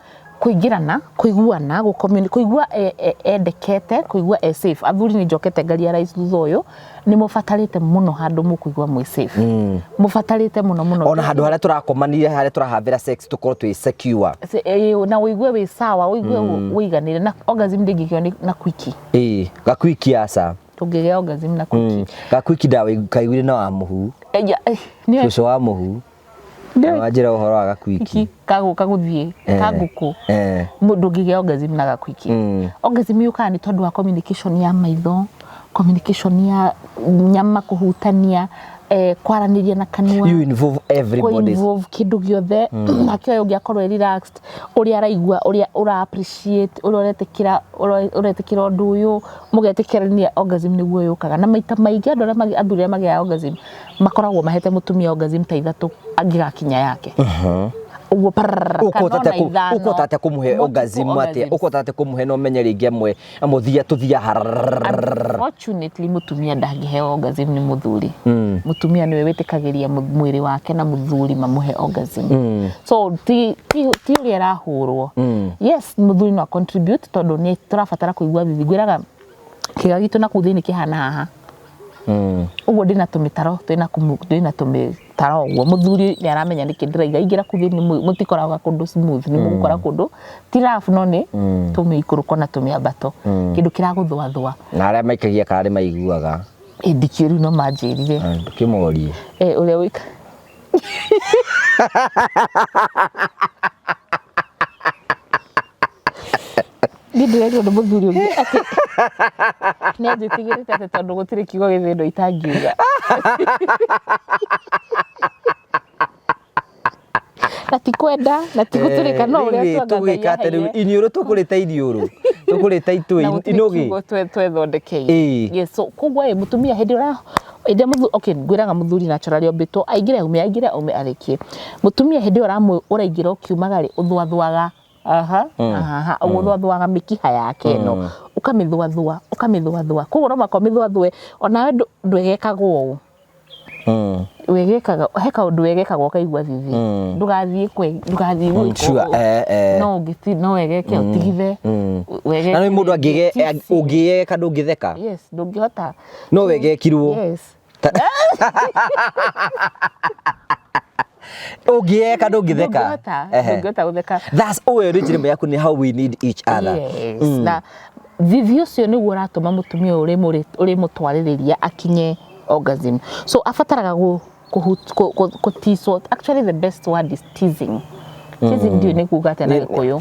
kũingĩrana, kũiguana, kũigua endekete, kũigua e safe. Athuri nĩ njokete ngaria rais thutha ũyũ, nĩ mũbatarĩte mũno handũ mũkũigua mwĩ safe. Mũbatarĩte mũno mũno. Ona handũ harĩa tũrakomanire, harĩa tũrahavĩra sex tũkorwo twĩ secure. Na ũigue wĩ sawa, ũigue ũiganĩire. Na orgasm ndĩngĩgĩo na quickie. Ĩĩ, ga quickie aca. Tũngĩgĩa orgasm na quickie. Ga quickie ndakaiguire na wa mũhu. Eh, ya, eh, nĩwe- Cũcũ wa mũhu. Nĩwe- Wanjĩra ũhoro wa ga quickie. Quickie, kagũka gũthiĩ ka ngũkũ. Ndũngĩgĩa orgasm na ga quickie. Orgasm yũkaga nĩ tondũ wa communication ya maitho, communication ya nyama kũhutania, kwaranĩria na kanua. You involve everybody. Involve kĩndũ gĩothe. Nake ũyũ ũngĩ akorwo e relaxed, ũrĩa araigua, ũrĩa ũra appreciate, ũrĩa ũretĩkĩra, ũretĩkĩra ũndũ ũyũ, mũgetĩkĩrania, orgasm nĩguo yũkaga. Na maita maingĩ andũ arĩa athuri arĩa magĩaga orgasm makoragwo mahete mũtumia orgasm ta ithatũ angĩgakinya yake. Ũguo pararara, kana ona ithano. Ũkũhota atĩa kũmũhe Multiple orgasm atĩa? orgasms. Ũkũhota atĩa kũmũhe na ũmenye rĩngĩ amwe, amwe tũthia harararara. Unfortunately, mũtumia ndangĩheo orgasm nĩ mũthuri. Mũtumia nĩwe wĩtĩkagĩria mwĩrĩ wake na mũthuri mamũhe orgasm. So ti ũrĩa arahũrwo. Yes, mũthuri no contribute tondũ nĩ tũrabatara kũigua thithi. Ngwĩraga kĩga gitũ na kũu thĩinĩ kĩhana haha. Ũguo ndĩna tũmĩtaro, ndĩna tũmĩtaro ũguo. Mũthuri nĩ aramenya nĩkĩ ndĩraiga. Aingĩra kũu thĩinĩ mũtikoraga kũndũ smooth, nĩ mũgũkora kũndũ ti rough, no nĩ tũmĩikũrũko na tũmĩambato. Kĩndũ kĩragũthũathũa. Na arĩa maikagia kana nĩ maiguaga. Ndikĩũĩ rĩu no manjĩrire. Ndũkĩmorie. Ũrĩa ũika. Niĩ ndĩrerirwo nĩ mũthuri ũngĩ atĩ nĩ anjĩtigĩrĩte atĩ tondũ gũtirĩ kiugo gĩthĩno itangiuga. Na ti kwenda, na ti gũtũrĩka, no ũrĩa Rĩu ĩ, twanga Ngai tũgwĩka atĩa rĩu? aheire. Iniũrũ tũkũrĩte iniũrũ. Tũkũrĩte itũĩ, Na gũtirĩ inũgĩ. kiugo twethondekeire. Yes, so koguo ĩ, mũtumia hĩndĩ ĩrĩa hĩndĩ ĩrĩa okay, ngwĩraga mũthuri naturally ombĩtwo aingĩre aume, aingĩre aume arĩkie. Mũtumia hĩndĩ ĩyo ũraingĩra ũkiumaga rĩ, ũthũathũaga. Aha, aha, ũguo ũthũathũaga mĩkiha yake ĩno. Ũkamĩthũathũa, ũkamĩthũathũa. Koguo no mũhaka ũmĩthũathũe, onawe ndwegekagwo ũũ. Wegekaga, he kaũndũ wegekaga ũkaigua thithi. Ndũgathiĩ ndũgathiĩ gwĩka ũũ. No ũngĩti-, no wegeke ũtigithe. Wegeke Na nĩ mũndũ ũtigithe. ũngĩgeka ndũngĩtheka. Yes, ndũngĩhota. No wegekirwo. Yes. Ũngĩeka ndũngĩtheka. Ndũngĩhota, ndũngĩhota gũtheka. That's all rĩ njĩra ĩmwe yaku nĩ how we need each other. Yes. Na thithi ũcio nĩguo ũratũma mũtumia ũyũ ũrĩmũtwarĩrĩria akinye orgasm. So abataraga kũticwo. Actually the best word is teasing. Teasing ndiũĩ nĩ kuga atĩa na Gĩkũyũ.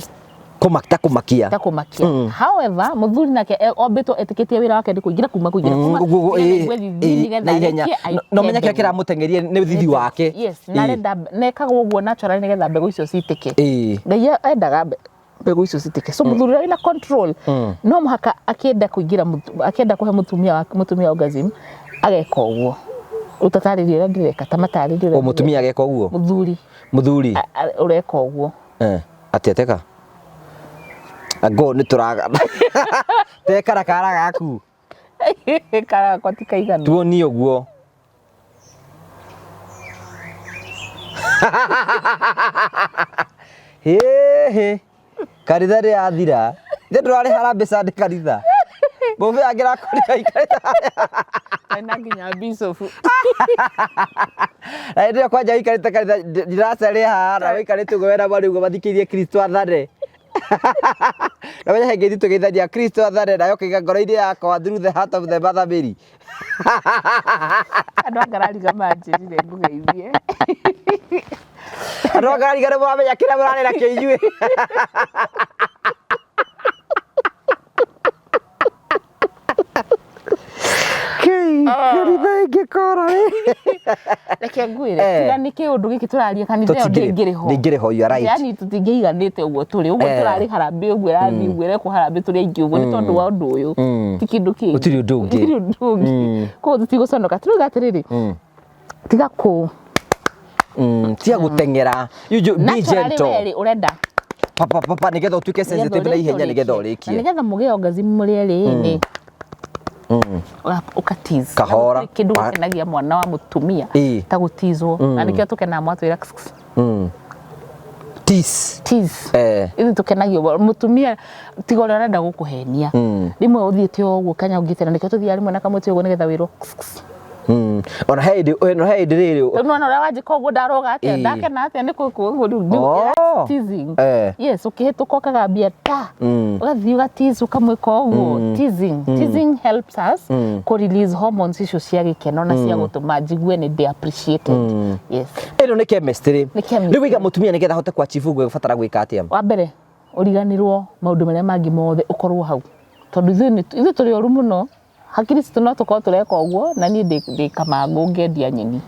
Ta kũmakia. Ta kũmakia. However, mũthuri nake ombĩtwo etĩkĩtie wĩra wake nĩ kũingĩra kuma, kũingĩra kuma, Ũguo, nĩgetha aigue thithi, nĩgetha na ihenya. arĩkie No menye kĩrĩa aite kĩramũteng'eria nĩ thithi wake. Yes, na arenda, na ekaga ũguo naturally nĩgetha mbegũ icio citĩke. Ngai endaga mbegũ icio citĩke. So mũthuri ũrĩa wĩna control, no mũhaka akĩenda kũingĩra akĩenda kũhe mũtumia wake, mũtumia orgasm, ageka ũguo. Ũtatarĩrie ũrĩa ndĩreka, ta matarĩrie ũrĩa O mũtumia ageka ũguo? Mũthuri. Mũthuri. Ũreka ũguo. Atĩa teka? Ango nĩ tũragana. Teka na kara gaku. Kara gakwa ti kaiganu. Tuonie ũguo. Hĩhĩ. Kanitha nĩ yathira. Ithe ndũrarĩ harambee Sunday kanitha. Mũbĩ angĩrakũrire aikarĩte harĩa. Ena nginya bishop. Na hĩndĩ ĩyo kwanja ũikarĩte kanitha ndĩracerĩa haha na ũikarĩte ũguo wena mwarĩ ũguo mathikĩirie Kristo athane. Na menya he ngeithi tũgeithania Kristo athane nayo ũkaiga ngoro-inĩ yakwa through the heart of the Mother Mary. Andũ a Ngarariga manjĩrire ngũgeithie. Andũ a Ngarariga nĩ mũramenya kĩrĩa mũrarĩ nakĩo inyuĩ. Kanitha ĩngĩkora rĩ. Reke ngwĩre, tiga nĩ kĩũndũ gĩkĩ tũraria kanitha ĩyo ndĩngĩrĩ ho. Ndĩngĩrĩ ho, you are right. Yani tũtingĩiganĩte ũguo tũrĩ, ũguo tũrarĩ harambee ũguo ĩrathiĩ ũguo ĩrekwo harambee tũrĩ aingĩ ũguo nĩ tondũ wa ũndũ ũyũ. Ti kĩndũ kĩngĩ. Gũtirĩ ũndũ ũngĩ. Gũtirĩ ũndũ ũngĩ. Koguo tũtigũconoka. Tũrauga atĩrĩrĩ, tiga kũ Tiga gũteng'era. You be Naturally gentle. we rĩ, ũrenda. Pa, pa, pa, pa, nĩgetha ũtuĩke sensitive na ihenya nĩgetha ũrĩkie. Na nĩgetha mũgĩe orgasm mũrĩ erĩ nĩ ũka tease. Kahora. Na gũtirĩ kĩndũ gĩkenagia mwana wa mũtumia ta gũtizwo. Na nĩkĩo tũkenaga mwatwĩra kss, kss. Tease. Tease. Ithuĩ tũkenagio mũtumia tiga ũrĩa ũrenda gũkũhenia. Rĩmwe ũthiĩte o ũguo kanya ũngĩte na nĩkĩo tũthiaga rĩmwe na kamũtĩ ũguo nĩgetha wĩrwo kss, kss. Ona he hĩndĩ ona he hĩndĩ rĩrĩ Rĩu nĩwona ũrĩa wanjĩka ũguo ndaroga atĩa ndakena atĩa nĩ kũ Oh. teasing. Eh. Yes, ũkĩhĩtũka ũkagambia ta ũgathiĩ ũgatease ũkamwĩka ũguo. Teasing, teasing helps us kũ release hormones icio cia gĩkeno na cia gũtũma njigue nĩ ndĩ appreciated. Yes. Ĩno nĩ chemistry. Nĩ chemistry. Rĩu wĩiga mũtumia nĩgetha ahote ku achieve ũguo ĩgũbatara gwĩka atĩa? Wa mbere ũriganĩrwo maũndũ marĩa mangĩ mothe, ũkorwo hau, tondũ ithuĩ tũrĩ oru mũno. Hakiri citũ no tũkorwo tũreka ũguo na niĩ ndĩ kamangũ ngendia nyeni,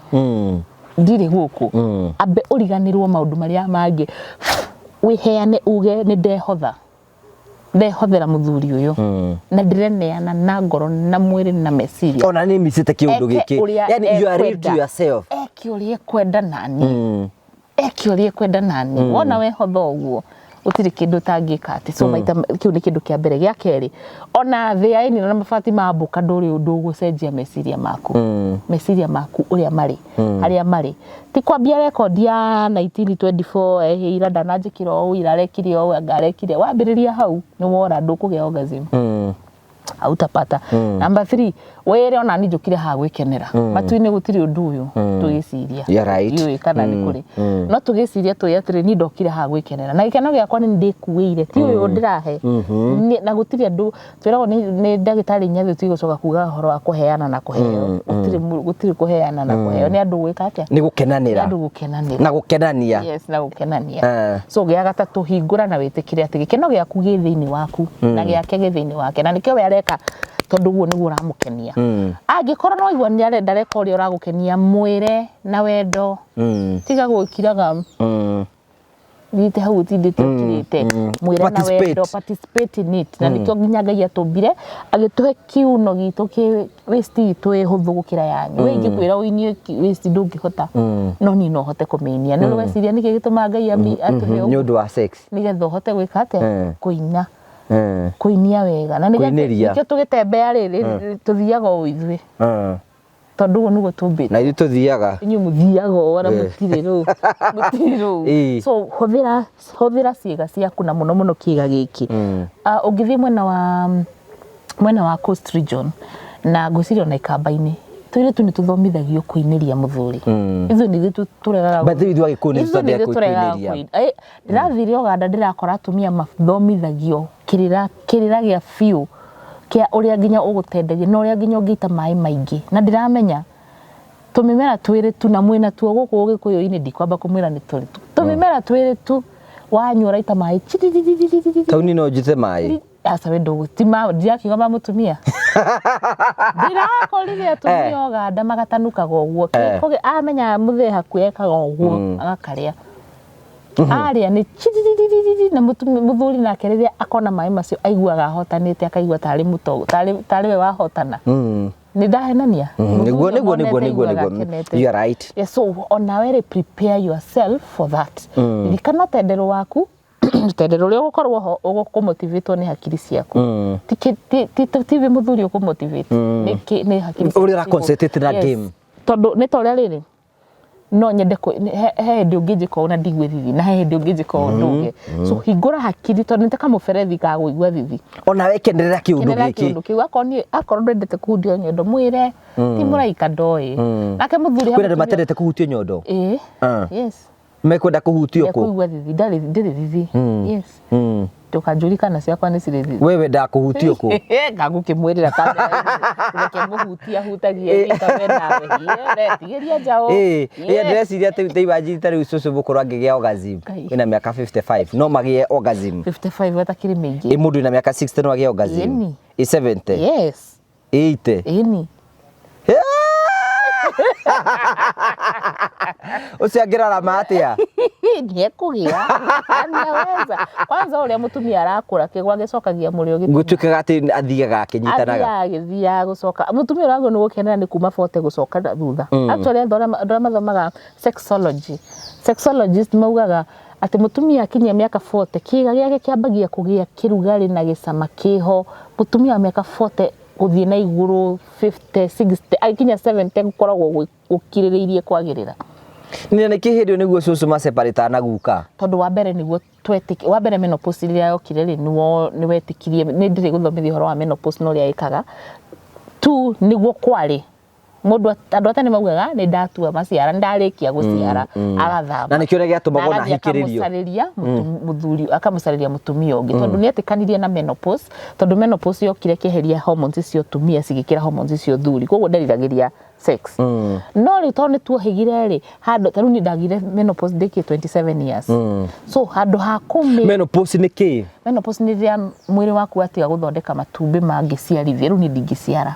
ndirĩ gũkũ. Ambe ũriganĩrwo maũndũ marĩa mangĩ, wĩheane, uge nĩ ndehotha, ndehothera mũthuri ũyũ na ndĩreneana na ngoro na mwĩrĩ na meciria. Ona nĩ micĩte kĩũndũ Eke gĩkĩ. ũrĩa Yani you are real to ekwenda. yourself. Eke ũrĩa ekwenda nani, eke ũrĩa ekwenda nani. Wona wehotha ũguo, gũtirĩ kĩndũ ũtangĩka atĩ. So maita kĩu nĩ kĩndũ kĩa mbere. Gĩa kerĩ, ona thĩ ya ĩnina na mabati mambũka, ndũrĩ ũndũ ũgũcenjia meciria maku. Meciria maku ũrĩa marĩ, harĩa marĩ, ti kwambia rekondi ya 1924, ehe, ira ndananjĩkĩra ũũ, ira arekire ũũ, anga arekire. Wambĩrĩria hau nĩ wora, ndũkũgĩa orgasm, hautapata. Number 3, wĩre ona niĩ njũkire haha gwĩkenera. Matu-inĩ gũtirĩ ũndũ ũyũ tũgĩciria. You're right. Ndiũĩ kana nĩ kũrĩ, no tũgĩciria tũĩ atĩrĩ, niĩ ndokire haha gwĩkenera na gĩkeno gĩakwa nĩ ndĩkuĩire, ti ũyũ ndĩrahe. Na gũtirĩ andũ twĩragwo nĩ ndagĩtarĩ Nyathĩ tigũcoka kuga ũhoro wa kũheana na kũheo. Gũtirĩ gũtirĩ kũheana na kũheo, nĩ andũ gwĩka atĩa? Nĩ Nĩ gũkenanĩra. Andũ gũkenanĩra. Na gũkenania. Yes, na gũkenania. Eh. So gĩa gatatũ, hingũra na wĩtĩkĩre atĩ gĩkeno gĩaku gĩ thĩinĩ waku na gĩake gĩ thĩinĩ wake, na nĩkĩo we areka, tondũ ũguo nĩguo ũramũkenia. Angĩkorwo no waigua nĩ ndareka ũrĩa ũragũkenia, mwĩre na wendo. Tiga gwĩkiraga thiĩte hau ũtindĩte ũkirĩte. Mwĩre na Participate. wendo, participate in it. Na nĩkĩo nginya Ngai atũmbire agĩtũhe kiuno gitũ kĩ waist itũ ĩ hũthũ gũkĩra yanyu. We ingĩkwĩra ũinie waist ndũngĩhota, no niĩ no hote kũmĩinia. Nĩ ũrĩ weciria nĩkĩ gĩtũmaga Ngai atũhe Nĩ ũguo? ũndũ wa sex. Nĩgetha ũhote gwĩka atĩa? Kũina. Kũinia wega na nĩgetha Kũinĩria. nĩkĩo tũgĩtembea rĩ, tũthiaga o ithuĩ, tondũ ũguo nĩguo tũmbĩtwo. Na ithuĩ tũthiaga. Inyuĩ mũthiaga o ona mũtirĩ rũu, mũtirĩ rũu. So hũthĩra, hũthĩra ciĩga ciaku na mũno mũno kĩĩga gĩkĩ. Ah, ũngĩthiĩ mwena wa Coast Region na ngwĩciria ona Ikamba-inĩ, tũirĩtu nĩ tũthomithagio kũinĩria mũthuri. Ithuĩ nĩ ithuĩ tũregaga. But ithuĩ Agĩkũyũ nĩ Ithuĩ nĩ tũthomithagia ithuĩ tũregaga kũinĩria. kũina. Eh, ndĩrathire Ũganda, ndĩrakora atumia mathomithagio kĩrĩra, kĩrĩra gĩa biũ kĩa ũrĩa nginya ũgũtenderia na ũrĩa nginya ũngĩita maĩ maingĩ. Na ndĩramenya tũmĩmera twĩrĩ tu na mwĩna tuo gũkũ Ũgĩkũyũ-inĩ, ndikwamba kũmwĩra nĩ tũrĩ tũmĩmera twĩrĩ tu, wanyua ũraita maĩ chiririririri. Tauni no njite maĩ. Aca, we ndũgũ ti ma, ndirakiuga ma mũtumia, ndĩrakorire atumia Ũganda magatanukaga ũguo. Kĩko amenya mũthee hakuhĩ ekaga ũguo, agakarĩa, arĩa nĩ chiriririri. Na mũthuri nake rĩrĩa akona maĩ macio aiguaga ahotanĩte, akaigua tarĩ mũtogo, tarĩ we wahotana. Nĩ ndahenania? Nĩguo. Mũthuri Nĩguo, nĩguo. omonete Nĩguo. aiguaga Nĩguo. akenete. You are right. Yes, so onawe rĩ, prepare yourself for that. Ririkana tendero waku, tendero ũrĩa ũgũkorwo ho ũgũkũmotivatwo nĩ hakiri ciaku. Ti we mũthuri ũkũmotivate, nĩ hakiri ciaku. Ũrĩa ũraconcentrate na game. Tondũ nĩ ta ũrĩa rĩrĩ, no nyende he hĩndĩ ũngĩnjĩka ũũ na ndigue thithi, na he hĩndĩ ũngĩnjĩka ũũ ndũge. So hingũra hakiri, tondũ nĩ ta kamũberethi ga kũigua thithi. Ona we kenerera kĩũndũ Kenerera gĩkĩ. kĩũndũ kĩu. Akorwo niĩ, akorwo ndwendete kũhutio nyondo, mwĩre. Ti mũraika ndoĩ nake mũthuri he Kwĩna andũ mũtumia- matendete kũhutio nyondo. Ĩĩ. Ah. Yes. Mekwenda kũhutio kũ? Ndekũigua thithi, ndarĩ, ndĩrĩ thithi. Yes. Ndũkanjũrie kana ciakwa nĩ cirĩ thithi. We wendaga kũhutio kũ? Ngagũkĩmwĩrĩra kamera-inĩ, reke mũhutia hutagie rika we nawe. Tigĩria njaũ. Ĩĩ, ĩĩ, ndĩreciria atĩ ta imagine ta rĩu cũcũ mũkũrũ angĩgĩa orgasm Ngai. wĩna mĩaka 55 no magĩe orgasm? 55 atakĩrĩ mĩingĩ. Ĩ mũndũ wĩna mĩaka 60 no agĩe orgasm? Ĩni. Ĩ 70? Yes. 80? Ĩni. Ũcio angĩrarama atĩa? Nĩekũgĩa, anaweza. Kwanza ũrĩa mũtumia arakũra, kĩgwa gĩcokagia mũrĩo gĩtina. Gũtuĩkaga atĩ athiaga akĩnyitanaga. Athiaga agĩthiaga gũcoka. Mũtumia ũragwo nĩ gũkenera nĩ kuma 40 gũcoka na thutha. Actually, andũ arĩa mathomaga sexology, sexologist maugaga atĩ mũtumia akinyia mĩaka 40, kĩĩga gĩake kĩambagia kũgĩa kĩrugarĩ na gĩcama kĩho. Mũtumia wa mĩaka 40 gũthiĩ na igũrũ, 50, 60, agĩkinya 70, gũkoragwo gũkirĩrĩirie kwagĩrĩra. Nĩ nĩkĩ hĩndĩ ĩyo nĩguo cũcũ maseparĩtaga na guka? Tondũ wa mbere nĩguo twetĩki, wa mbere menopause rĩrĩa yokire rĩ, nĩwo nĩwetĩkirie. Nĩ ndirĩ gũthomithia ũhoro wa menopause na ũrĩa ĩkaga tu, nĩguo kwarĩ. Mũndũ andũ a tene maugaga nĩ ndatua maciara, nĩ ndarĩkia gũciara, agathama. Na nĩkĩo ũrĩa gĩatũmagwo na agathiĩ ahikĩrĩrio. Akamũcarĩria mũthuri, akamũcarĩria mũtumia ũngĩ, tondũ nĩ etĩkanirie na menopause, tondũ menopause yokire ĩkĩeheria hormones cia ũtumia cigĩkĩra hormones cia ũthuri, koguo nderiragĩria sex. No rĩu tondũ nĩ tuohĩgire rĩ, handũ ta rĩu niĩ ndagire menopause ndĩkĩtie 27 years. So handũ ha kũmĩ Menopause nĩ kĩĩ? Menopause nĩ rĩrĩa mwĩrĩ waku watiga gũthondeka matumbĩ mangĩciarithio. Rĩu niĩ ndingĩciara.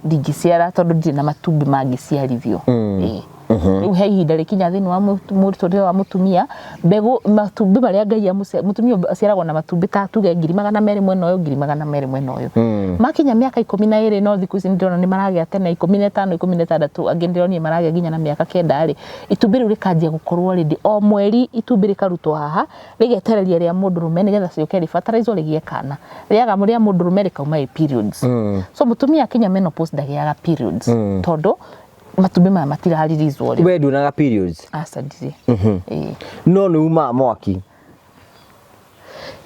Ndingĩciara tondũ ndirĩ na matumbĩ mangĩciarithio. Ĩĩ. Rĩu he ihinda rĩkinya thĩinĩ wa mũtũrĩre wa mũtumia, mbegũ, matumbĩ marĩa Ngai amũcia, mũtumia aciaragwo na matumbĩ ta tuge 200,000 mwena ũyũ, 200,000 mwena ũyũ. Makinya mĩaka 12, no thikũ ici nĩndĩrona nĩ maragĩa tene, 15, 16, angĩ ndĩronire maragĩa nginya na mĩaka 9 rĩ, itumbĩ rĩu rĩkanjia gũkorwo ready. O mweri itumbĩ rĩkarutwo haha, rĩgetereria rĩa mũndũrũme nĩgetha ciũke rĩ-fertilize rĩgĩe kana. Rĩaga rĩa mũndũrũme rĩkauma ĩ periods. So mũtumia akinya menopause ndagĩaga periods, tondũ matumbĩ maya matiraririzwo rĩ. We nduonaga periods? Aca, ndirĩ. Ĩĩ. No nĩ umaga mwaki.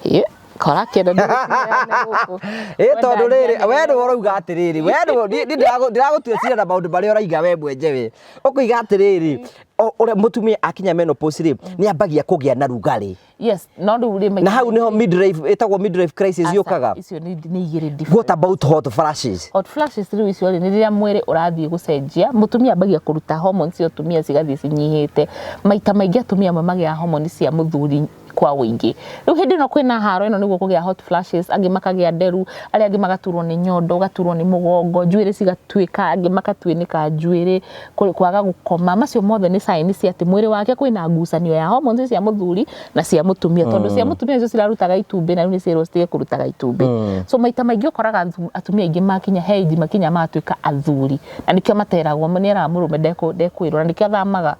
Ĩĩ, kora kĩenda ndĩgũkinyĩra gũkũ. Ĩ tondũ rĩrĩ, we nĩwe ũrauga atĩrĩrĩ, we nĩwe niĩ ndĩragũtua cira na maũndũ marĩa ũraiga we mwenyewe. Ũkoiga atĩrĩrĩ, ũrĩa mũtumia akinya menopause rĩ, nĩ ambagia kũgĩa na rugarĩ. Yes, no rĩu rĩ Na hau nĩho midlife, ĩtagwo midlife crisis Aca, yũkaga. Icio nĩ igĩrĩ different. What about hot flashes? Hot flashes rĩu icio rĩ, nĩ rĩrĩa mwĩrĩ ũrathiĩ gũcenjia, mũtumia ambagia kũruta hormones cia ũtumia cigathiĩ cinyihĩte. Maita maingĩ atumia amwe magĩaga hormones cia mũthuri kwa ũingĩ. Rĩu hĩndĩ ĩno kwĩna haro ĩno nĩguo kũgĩa hot flashes, angĩ makagĩa nderu, arĩa angĩ magaturwo nĩ nyondo, ũgaturwo nĩ mũgongo, njuĩrĩ cigatuĩka, angĩ makatuĩnĩka njuĩrĩ, kwaga gũkoma, macio mothe nĩ sign cia atĩ mwĩrĩ wake kwĩna ngucanio ya hormones cia mũthuri na cia mũtumia, tondũ cia mũtumia nĩcio cirarutaga itumbĩ na rĩu nĩ ciĩrwo citige kũrutaga itumbĩ. So maita maingĩ ũkoraga atumia aingĩ makinya he age makinya magatuĩka athuri, na nĩkĩo materagwo, nĩ eraga mũrũme ndekwĩrwo, na nĩkĩo athamaga,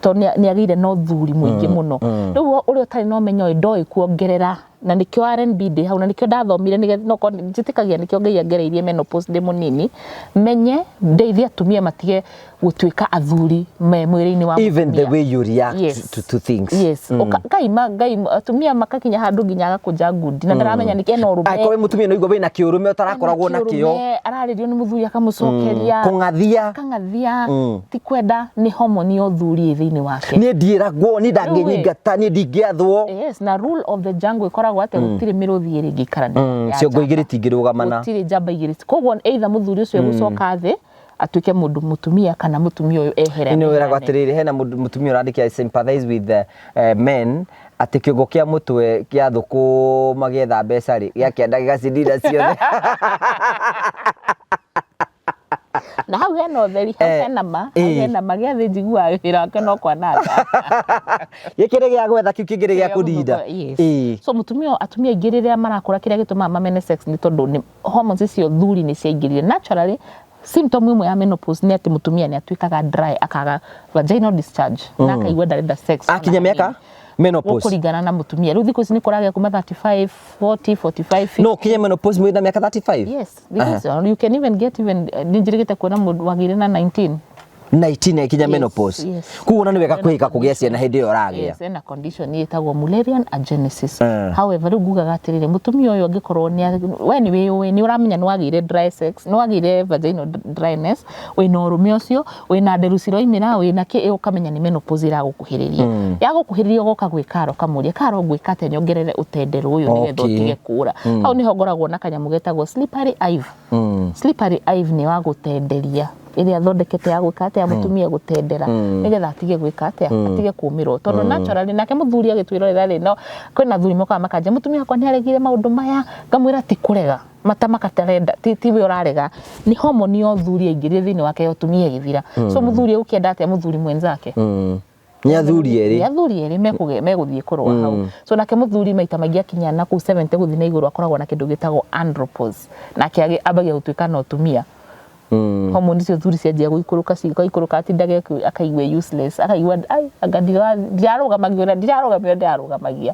tondũ nĩ agĩire na ũthuri mũingĩ mũno. Rĩu ũrĩa ũtarĩ na ũmenyo ĩ ndoĩ kuongerera, na nĩkĩo R&B ndĩ hau, na nĩkĩo ndathomire, nĩgetha no korwo njĩtĩkagia nĩkĩo Ngai angereirie menopause ndĩ mũnini, menye ndeithie atumia matige gũtuĩka athuri me mwĩrĩ-inĩ wa Even the mũtumia. way you react Yes. to things. Yes. Ngai Ngai atumia makakinya handũ nginya agakũnja ngundi na ndaramenya nĩkĩ ena ũrũme. Angĩkorwo wĩ mũtumia nĩ ũigua wĩna kĩũrũme ũtarakoragwo Ena nakĩo. kĩũrũme, ararĩrio nĩ mũthuri akamũcokeria. Kũng'athia. Akang'athia. Ti kwenda, nĩ homoni ya ũthuri ĩ thĩinĩ wake. Niĩ ndiĩragwo, niĩ ndangĩnyingata, niĩ ndingĩathwo. Yes, na rule of the jungle ĩkoragwo atĩ gũtirĩ mĩrũthi ĩrĩ ĩngĩikarania ya Ciongo njamba. igĩrĩ itingĩrũgamana. Gũtirĩ njamba igĩrĩ. Koguo either mũthuri ũcio egũcoka thĩ atuĩke mũndũ mũtumia, kana mũtumia ũyũ ehere. Nĩ wĩragwo atĩrĩrĩ, hena mũndũ mũtumia ũrandĩkĩa, "I sympathize with the men," atĩ kĩongo kĩa mũtwe kĩa thũkũma magĩetha mbeca rĩ, gĩakĩenda gĩgacindira ciothe. Na hau hena ũtheri, hau hena ma, hau hena ma gĩathĩ, njiguaga wĩra wake no kwananga. Gĩkĩ nĩ gĩa gwetha, kĩu kĩngĩ nĩ gĩa kũninda. Yes. So mũtumia, atumia aingĩ rĩrĩa marakũra, kĩrĩa gĩtũmaga mamene sex nĩ tondũ nĩ hormones icio thuri nĩ ciaingĩrire naturally. Symptom ĩmwe ya menopause nĩ atĩ mũtumia nĩ atuĩkaga dry, akaga vaginal discharge na akaigua ndarenda sex ona Akinya mĩaka hanini. Menopause. Gũkũringana na mũtumia, rĩu thikũ ici nĩ kũragĩa kuma 35, 40, 45, 50. No ũkinye menopause mwĩna mĩaka 35? Yes, thikũ ici you can even get, even nĩ njĩrĩgĩte kuona mũndũ wagĩire na 19. 19 akinya Yes, menopause? yes. Koguo ona nĩ wega kwĩhĩka kũgĩa ciana hĩndĩ ĩyo ũragĩa. Yes, ena condition ĩtagwo Mullerian agenesis. However, rĩu ngugaga atĩrĩrĩ, mũtumia ũyũ angĩkorwo nĩ we nĩ wĩyũĩ, nĩ ũramenya nĩ wagĩire dry sex, nĩ wagĩire vaginal dryness, wĩna ũrũme ũcio, wĩna nderu ciroimĩra, wĩna kĩ, ũkamenya nĩ menopause ĩragũkuhĩrĩria. Yagũkuhĩrĩria ũgoka gwĩ Karo, ũkamũria, "Karo, ngwĩka atĩa nyongerere ũtenderũ ũyũ nĩgetha ũtige kũra?" Hau nĩho ngoragwo na kanyamũ getagwo slippery ivy. Slippery ivy nĩ wa gũtenderia, ĩrĩa thondekete ya gwĩka atĩa, mũtumia gũtendera nĩgetha atige gwĩka atĩa, atige kũmĩrwo, tondũ naturally nake mũthuri agĩtwĩrorera rĩ, no kwĩna athuri mokaga makanjia, "Mũtumia wakwa nĩ aregire maũndũ maya." Ngamwĩra ti kũrega mata makatarenda, ti we ũrarega, nĩ homoni ya ũthuri aingĩrire thĩinĩ wake ya ũtumia ĩgĩthira. So mũthuri egũkĩenda atĩa mũthuri mwenzake? Nĩ athuri erĩ. Nĩ athuri erĩ megũthiĩ kũrũa hau. So nake mũthuri maita maingĩ akinya na kũu 70 gũthiĩ na igũrũ akoragwo na kĩndũ gĩtagwo andropause, nake ambagia gũtuĩka na ũtumia. Hormone cia ũthuri cianjia gũikũrũka, cigaikũrũka, atindage akaigua useless, akaigua ai anga ndirarũgamagia ũrĩa ndirarũgamia ũrĩa ndĩrarũgamagia,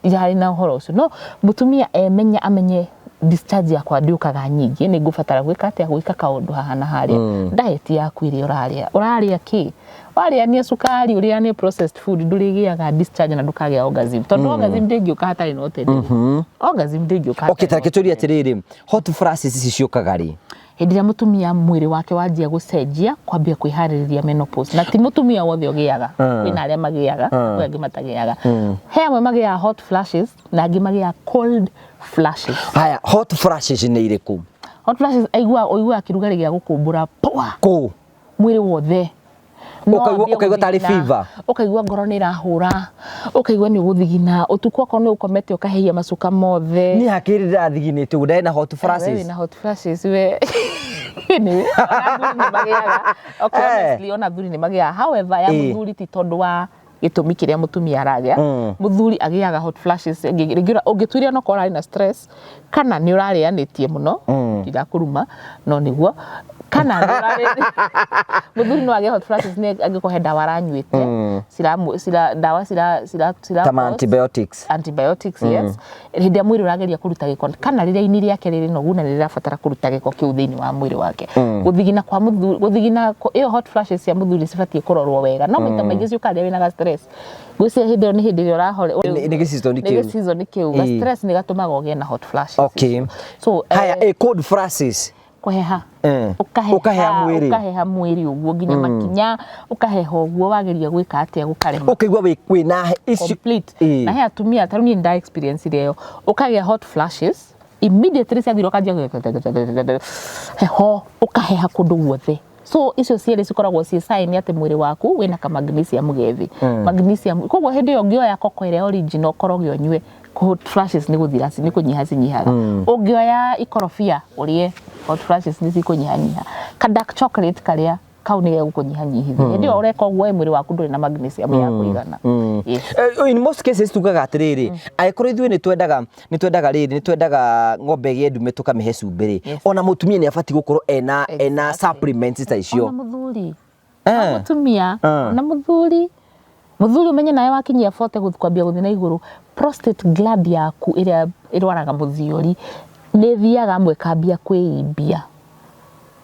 ndirarĩ na ũhoro ũcio. No mũtumia emenya, amenye discharge yakwa ndĩũkaga nyingĩ, nĩ ngũbatara gwĩka atĩa, gwĩka kaũndũ haha na harĩa. Diet yaku ĩrĩa ũrarĩa, ũrarĩa kĩ, warĩania cukari, ũrĩanie processed food, ndũrĩgĩaga discharge na ndũkagĩa orgasm, tondũ orgasm ndĩngĩũka hatarĩ na ũtenderu. Orgasm ndĩngĩũka Okay, hatarĩ na ta reke tũrie atĩrĩrĩ, hot flashes ici ciũkaga rĩ? Hĩndĩ ĩrĩa mũtumia mwĩrĩ wake wanjia gũcenjia kwambia kwĩharĩrĩria menopause, na ti mũtumia wothe ũgĩaga, kwĩna arĩa magĩaga, kwĩ angĩ matagĩaga. He amwe magĩaga hot flashes na angĩ magĩaga cold flashes. Haya, hot flashes nĩ irĩkũ? Hot flashes aigua ũiguaga kĩrugarĩ gĩa gũkũmbũra pwa Kũ? Mwĩrĩ wothe. No Ũkaigua- wambie ũkaigua tarĩ gũthigina, fever. Ũkaigua ngoro nĩ ĩrahũra, ũkaigua nĩ ũgũthigina ũtukũ, okorwo nĩ ũkomete ũkahehia macuka mothe. Niĩ hakiri ndĩrathiginĩte ũguo, ndarĩ na hot We flashes. wĩna hot flashes we. Anyway, ona athuri nĩ magĩaga. Okay, honestly, ona athuri nĩ magĩaga. However, ya mũthuri ti tondũ wa gĩtũmi kĩrĩa mũtumia aragĩa. Mũthuri agĩaga hot flashes rĩngĩ ũngĩtuĩria onokorwo ũrarĩ na stress kana nĩ ũrarĩanĩtie mũno, ndirakũruma no nĩguo, kana nĩ mũthuri no agĩe hot flashes nĩ angĩkorwo he ndawa aranyuĩte, ndawa cira cira cira Ta ma antibiotics. Antibiotics, yes. Hĩndĩ ĩrĩa mwĩrĩ ũrageria kũruta gĩko kana rĩrĩa ini rĩake rĩrĩ nogu na rĩrabatara kũruta gĩko kĩu thĩinĩ wa mwĩrĩ wake. Gũthigina kwa mũthuri, gũthigina ĩyo hot flashes cia mũthuri cibatiĩ kũrorwo wega, no maita maingĩ ciũkaga rĩrĩa wĩna ga stress. Ngwĩciria hĩndĩ ĩyo nĩ hĩndĩ ĩrĩa ũrahore. Nĩ gĩ-season Nĩ kĩu. gĩ-season kĩu ga stress nĩ gatũmaga ũgĩe na hot flashes. So Haya, cold flashes. Kũheha. Ũkaheha. Ũkaheha mwĩrĩ. Ũkaheha mwĩrĩ ũguo nginya makinya, ũkaheha ũguo, wageria gwĩka atĩa gũkarema. Ũkaigua wĩna icio. Complete. Na he atumia ta rĩu niĩ nda experience ĩyo, ũkagĩa hot flashes immediately ciathira ũkanjia heho, ũkaheha kũndũ guothe. So icio cierĩ cikoragwo ciĩ sign atĩ mwĩrĩ waku wĩna ka magnesium gethĩ, magnesium. Koguo hĩndĩ ĩyo ũngĩoya koko ĩrĩa original ũkoroge ũnyue, hot flashes nĩ gũthira, nĩ kũnyiha cinyihaga. Ũngĩoya ikorobia ũrĩe, hot flashes nĩ cikũnyihanyiha. Ka dark chocolate karĩa kau nĩ gegũkũnyihanyihithia. Hĩndĩ ĩyo ũreka ũguo, mwĩrĩ waku ndũrĩ na magnesium ya kũigana. Yes. In most cases tugaga atĩrĩrĩ, angĩkorwo ithuĩ nĩ twendaga rĩrĩ, nĩ twendaga ng'ombe ĩgĩe ndume tũkamĩhe cumbĩ rĩ, ona mũtumia nĩ abatiĩ gũkorwo ena supplements ta icio. Ona mũthuri. Ona mũtumia, ona mũthuri. Mũthuri ũmenye nawe wakinyia 40 kwambia gũthiĩ na igũrũ, prostate gland yaku ĩrĩa ĩrwaraga mũthiori nĩ ĩthiaga amwe ĩkambia kwĩimbia,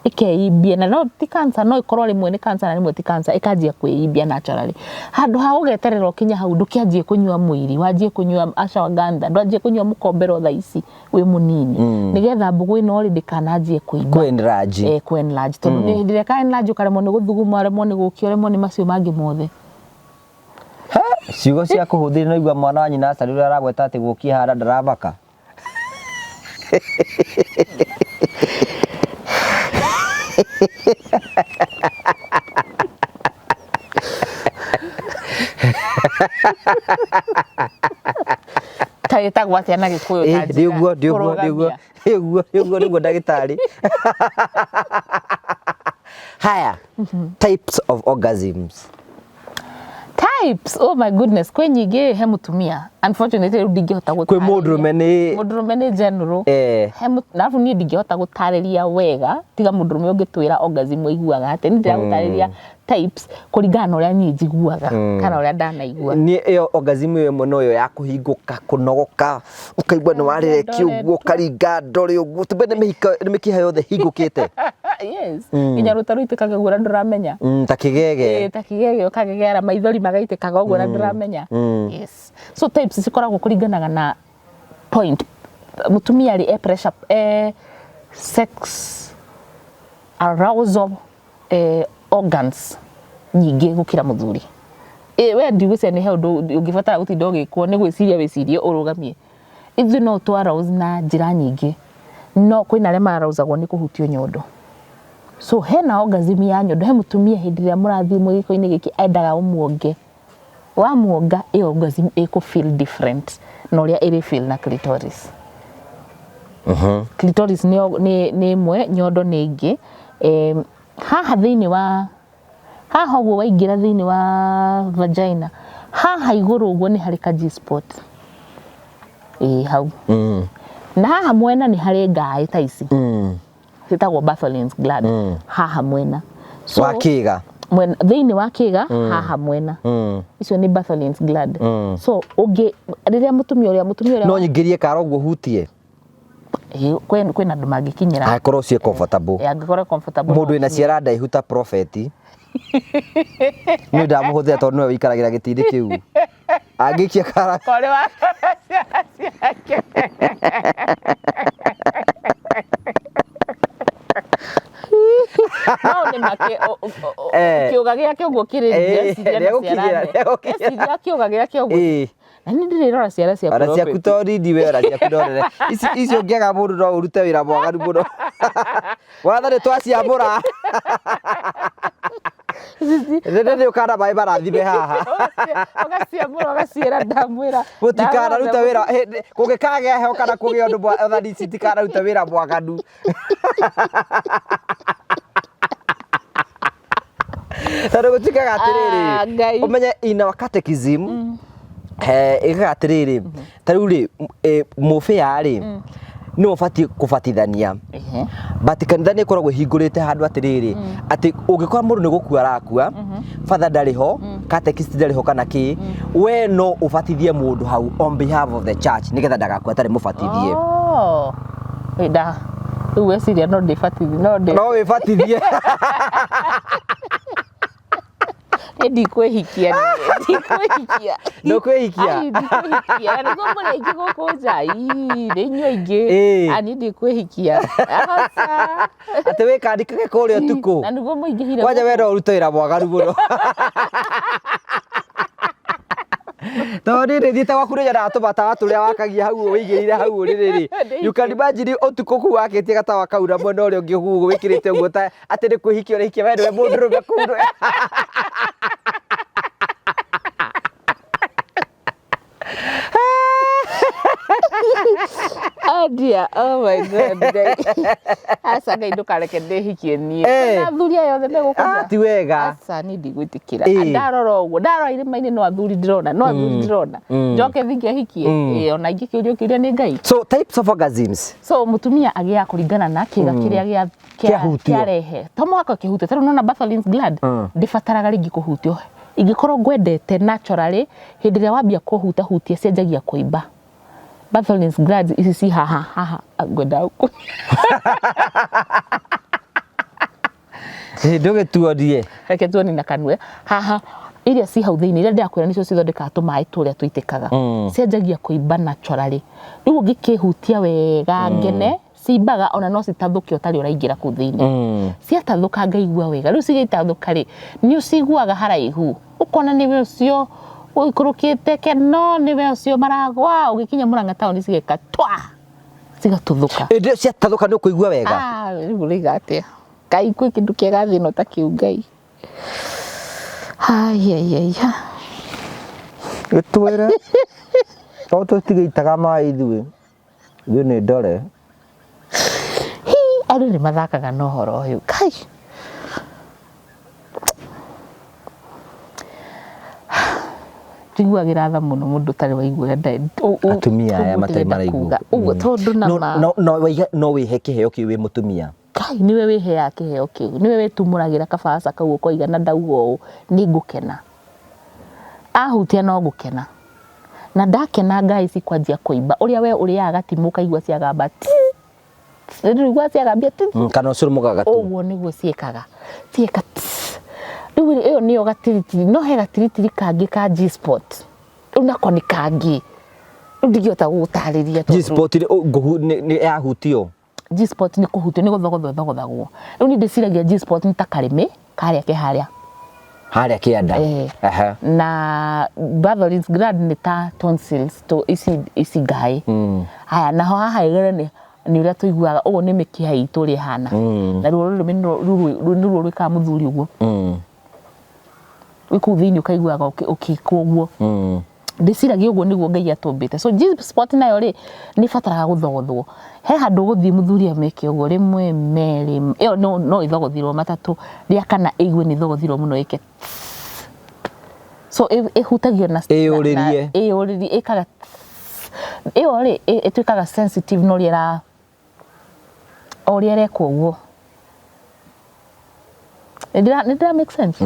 ĩkeimbia, na no ti cancer, no ĩkorwo rĩmwe nĩ cancer na rĩmwe ti cancer, ĩkanjia kwĩimbia naturally. Handũ ha gũgeterera ũkinye hau, ndũkĩanjie kũnyua mũiri, wanjie kũnyua ashwagandha, ndwanjie kũnyua mũkombero thaa ici wĩ mũnini, nĩgetha mbũgũ ĩno rĩ ndĩkananjie kũimba. Kũ-enlarge. Kũ-enlarge, tondũ nĩ hĩndĩ ĩrĩa ka enlarge ũkaremwo nĩ gũthuguma, ũremwo nĩ gũkia, ũremwo nĩ macio mangĩ mothe. Ciugo cia kũhũthĩra no igua mwana wa nyina acarĩ ũrĩa aragweta atĩ gũkia hara ndaramaka. Ta ĩtagwo atĩa na Gĩkũyũ? Ta njĩra Nĩ ũguo, nĩ ũguo, nĩ ũguo. Kũrũgamia. Nĩ ũguo, nĩ ũguo, nĩ ũguo ndagĩtarĩ. Haya, types of orgasms. Types, oh my goodness, kwĩ nyingĩ he mũtumia. Unfortunately rĩu ndingĩhota Kwĩ mũndũrũme nĩ Mũndũrũme nĩ general. He na arabu niĩ ndingĩhota gũtarĩria wega tiga mũndũrũme ũngĩtwĩra orgasm ũiguaga atĩa. Niĩ ndĩragũtarĩria types kũringana na ũrĩa niĩ njiguaga kana ũrĩa ndanaigua. Niĩ ĩyo orgasm ĩyo ĩmwe noyo ya kũhingũka, kũnogoka, ũkaigua nĩ warĩrekia ũguo, ũkaringa ndore ũguo, tumbe nĩ nĩ mĩkiha yothe hingũkĩte. Yes, nginya rũta rũitĩkaga ũguo na ndũramenya. Ta kĩgege. Ta kĩgege, ũkagegera, maithori magaitĩkaga ũguo na ndũramenya. Yes, so types cikoragwo kũringanaga na point mũtumia rĩ e pressure, sex arousal, organs nyingĩ gũkĩra mũthuri. We ndigwĩciria nĩ he ũndũ ũngĩbatara gũtinda ũgĩkwo nĩ gwĩciria wĩcirie ũrũgamie. Ithuĩ no tũ arouse na njĩra nyingĩ, no kwĩna arĩa marausagwo nĩ kũhutio nyondo. So hena orgasm ya nyondo, he mũtumia hĩndĩ ĩrĩa mũrathiĩ gĩko-inĩ gĩkĩ endaga ũmuonge. Wamuonga, ĩyo orgasm ĩkũ feel different na ũrĩa ĩrĩ feel na clitoris. Clitoris nĩ ĩmwe, nyondo nĩ ĩngĩ. Haha thĩinĩ wa haha ũguo waingĩra thĩinĩ wa vagina, haha igũrũ ũguo nĩ harĩ ka G spot. Ĩĩ hau. Na haha mwena nĩ harĩ ngaĩ ta ici. Ciĩtagwo Bartholin's gland. Haha mwena. So, wa kĩga. Mwena, thĩinĩ wa kĩga, haha mwena. Icio nĩ Bartholin's gland. So ũngĩ rĩrĩa mũtumia ũrĩa No nyingĩrie kara ũguo hutie? Ĩĩ, kwĩna andũ mangĩkinyĩra. Angĩkorwo ũcio comfortable. Ĩ, angĩkorwo comfortable. Mũndũ wĩna ciara ndaihu ta prophet nĩ ndamũhũthĩra tondũ nĩwe wĩikaragĩra gĩtĩ-inĩ kĩu, angĩikia kara Korĩ wa ciara ciake. No nĩ make kĩũga gĩake ũguo kĩrĩ ndĩreciria na ciara Nĩegũkinyĩra, ndĩreciria kĩũga gĩake ũguo na nĩ ndĩrĩrora ciara ciaku Ona ciaku Robert. to nini we, ona ciaku no nene. Ici ici ũngĩaga mũndũ no ũrute wĩra mwaganu mũno. Watha nĩ twaciamũra. Nĩ nĩ ũkana maĩ marathime haha. Ũgaciamũra ũgaciĩra ndamwĩra. Mũtikanarute wĩra kũngĩkagĩa heho kana kũgĩe ũndũ mwathani ici itikanarute wĩra mwaganu. Tondũ gũtuĩkaga atĩrĩrĩ, Ah, Ngai. ũmenye in our catechism, ĩgaga atĩrĩrĩ, ta rĩu rĩ, mũbĩa rĩ, nĩwe ũbatiĩ kũbatithania. But kanitha nĩ ĩkoragwo ĩhingũrĩte handũ atĩrĩrĩ, atĩ ũngĩkora mũndũ nĩ gũkua arakua, father ndarĩ ho, catechist ndarĩ ho kana kĩ, we no ũbatithie mũndũ hau on behalf of the church nĩgetha ndagakue atarĩ mũbatithie. Oh. Ĩ, nda rĩu weciria no ndĩbatithie no ndĩ No wĩbatithie. Niĩ ndikwĩhikia niĩ, ndikwĩhikia. Ndũkwĩhikia? Ai, ndikwĩhikia. Na nĩguo mũrĩ aingĩ gũkũ nja. Ii, nĩ inyuĩ aingĩ. Ĩĩ. Ah, niĩ ndikwĩhikia. Aca. Atĩ wĩkandĩkage kũrĩa ũtukũ. Na nĩguo mũingĩhire Kwanja we gũkũ. no ũrute wĩra mwaganu mũno. Tondũ niĩ ndĩthiĩte gwaku nĩnyonaga tũmatawa tũrĩa wakagia hau ũigĩrĩire hau ũrĩrĩ rĩ. You can imagine ũtukũ kũu wakĩtie gatawa kau na mwena ũrĩa ũngĩ ũguo wĩkĩrĩte ũguo ta atĩ nĩ kwĩhikia ũrehikia we nĩwe mũndũrũme kũu. Oh dear, oh my God. Ngai. Aca Ngai ndũkareke ndĩhikie niĩ. Eh. Na athuri aya othe megũkũ Ah, nja. ti wega. Aca niĩ ndigwĩtĩkĩra. Ĩĩ. Ndarora ũguo, ndarora irĩma-inĩ no athuri ndĩrona, no athuri ndĩrona. Njoke thiĩ ngehikie. Ĩĩ, ona ingĩkĩũrio kĩũria nĩ Ngai. So types of orgasms. So mũtumia agĩaga kũringana na kĩga kĩrĩa Kĩahutio. kĩarehe. To mũhaka kĩhutio. Ta rĩu nĩwona Bartholin's gland ndĩbataraga rĩngĩ kũhutio. Ingĩkorwo ngwendete naturally, hĩndĩ ĩrĩa wambia kũhutahutia cianjagia kũimba. Bartholin's glands ici ci haha haha ngwenda Ndũgĩtuonie. Reke tuoni na kanua haha iria ci hau thĩinĩ iria ndĩrakwĩra nĩcio cithondekaga tũmaĩ tũrĩa tũitĩkaga cianjagia kũimba naturally. Rĩu ũngĩkĩhutia wega ngene cimbaga ona no citathũke ũtarĩ ũraingĩra kũu thĩinĩ. Ciatathũka ngaigua wega. Rĩu cigĩtathũka rĩ, nĩ ũciguaga haraihu ũkona nĩwe ũcio ũikũrũkĩte keno nĩwe ũcio maragwa ũgĩkinya Murang'a taũni cigeka twa cigatuthũka. Ĩndĩ ĩyo ciatathũka nĩ ũkũigua wega. Ah, rĩu ũroiga atĩa? Ngai kwĩ kĩndũ kĩega thĩ ĩno ta kĩu Ngai. Aiaiaia. Gĩtwĩre. Tondũ tũtigĩitaga maĩ ithuĩ. Ithuĩ nĩ ndore. Hi, andũ nĩ mathakaga na ũhoro ũyũ. Kai. Njiguagĩra tha mũno mũndũ ũtarĩ waigua ũrĩa Atumia aya ũguo matarĩ ndĩrenda maraigua. kuga. Ũguo tondũ na No, ma no, no, no wĩhe kĩheo kĩu wĩ mũtumia. Kai nĩwe wĩheaga kĩheo kĩu, nĩwe wĩtumũragĩra kabaca kau ũkoiga na ndauga ũũ nĩ ngũkena. Ahutia no ngũkena. Na ndakena ngai cikwanjia kũimba. Ũrĩa we ũrĩaga gatimũ ũkaigua ciagamba ti. Rĩu ciagambia ti. Kana ũcũrũ mũgagatu. Ũguo nĩguo ciĩkaga. Cieka ti. Rĩu ĩyo nĩyo gatiritiri. No he gatiritiri kangĩ ka G-spot. Rĩu nako nĩ kangĩ. Rĩu ndingĩhota gũgũtarĩria tondũ G-spot nĩ yahutio. G-spot nĩ kũhutio nĩ gũthogothwo ĩthogothagwo. Rĩu niĩ ndĩciragia G-spot nĩ ta karĩmĩ karĩa ke harĩa. Harĩa kĩanda. Aha. Na Bartholin's gland nĩ ta tonsils to ici ici ngaĩ. Haya naho haha igũrũ nĩ nĩ ũrĩa tũiguaga ũguo nĩ mĩkiha itũ ũrĩa ĩhana. Na ruo rũrũ nĩ ruo rwĩkaga mũthuri ũguo. Wĩ kũu thĩinĩ ũkaiguaga ũkĩkwo ũguo. Ndĩciragia ũguo nĩguo Ngai atũmbĩte. So G-spot nayo rĩ nĩ ĩbataraga gũthogothwo. He handũ ũgũthiĩ mũthuri amĩke ũguo rĩmwe merĩ, ĩyo no no ĩthogothirwo matatũ, rĩa kana ĩigue nĩ ĩthogothirwo mũno ĩke so ĩhutagio na Ĩyũrĩrie. Ĩyũrĩrie ĩkaga ĩyo rĩ ĩtuĩkaga sensitive no ũrĩa ĩra o ũrĩa ĩrekwo ũguo. Nĩ ndĩra make sense?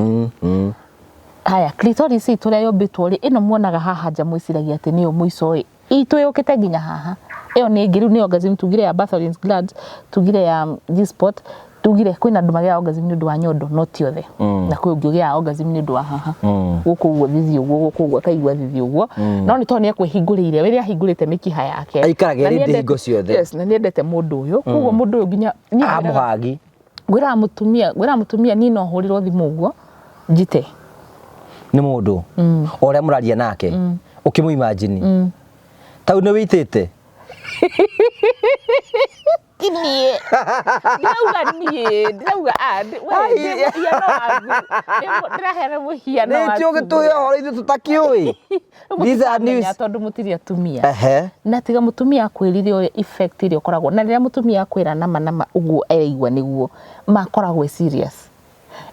Haya, clitoris itũ ũrĩa yũmbĩtwo rĩ, ĩno muonaga haha nja mwĩciragia atĩ nĩyo mũico ĩ, itũ yũkĩte nginya haha. Ĩyo nĩ ĩngĩ, rĩu nĩ orgasm tugire ya Bartholin's gland, tugire ya G-spot, tugire kwĩna andũ magĩaga orgasm nĩ ũndũ wa nyondo, no ti othe. Na kwĩ ũngĩ ũgĩaga orgasm nĩ ũndũ wa haha. Gũkũ ũguo thithi ũguo, gũkũ ũguo akaigua thithi ũguo. No nĩ tondũ nĩ ekwĩhingũrĩire, rĩrĩa ahingũrĩte mĩkiha yake. Aikaraga Na ĩrĩ nĩendete- hingo ciothe. Yes, na nĩendete mũndũ ũyũ. Koguo mũndũ ũyũ nginya niĩ ngwĩraga- Amũhagi. Ngwĩraga mũtumia niĩ no hũrĩrwo thimũ ũguo njite. Nĩ mũndũ o ũrĩa mũraria nake ũkĩmũ imagine tau nĩ wĩitĩte. Ti niĩ ndirauga, niĩ ndirauga, ah, we, ndĩ mũhiano waku. Ndĩraheana mũhiano Nĩ waku. ti ũgĩtũhe ũhoro ithuĩ tũtakĩũĩ. These are news. Tondũ mũtirĩ atumia. Ehe. Na tiga mũtumia akwĩrire ũrĩa effect ĩrĩa ũkoragwo na rĩrĩa mũtumia akwĩra nama nama ũguo eraigua nĩguo makoragwo e serious.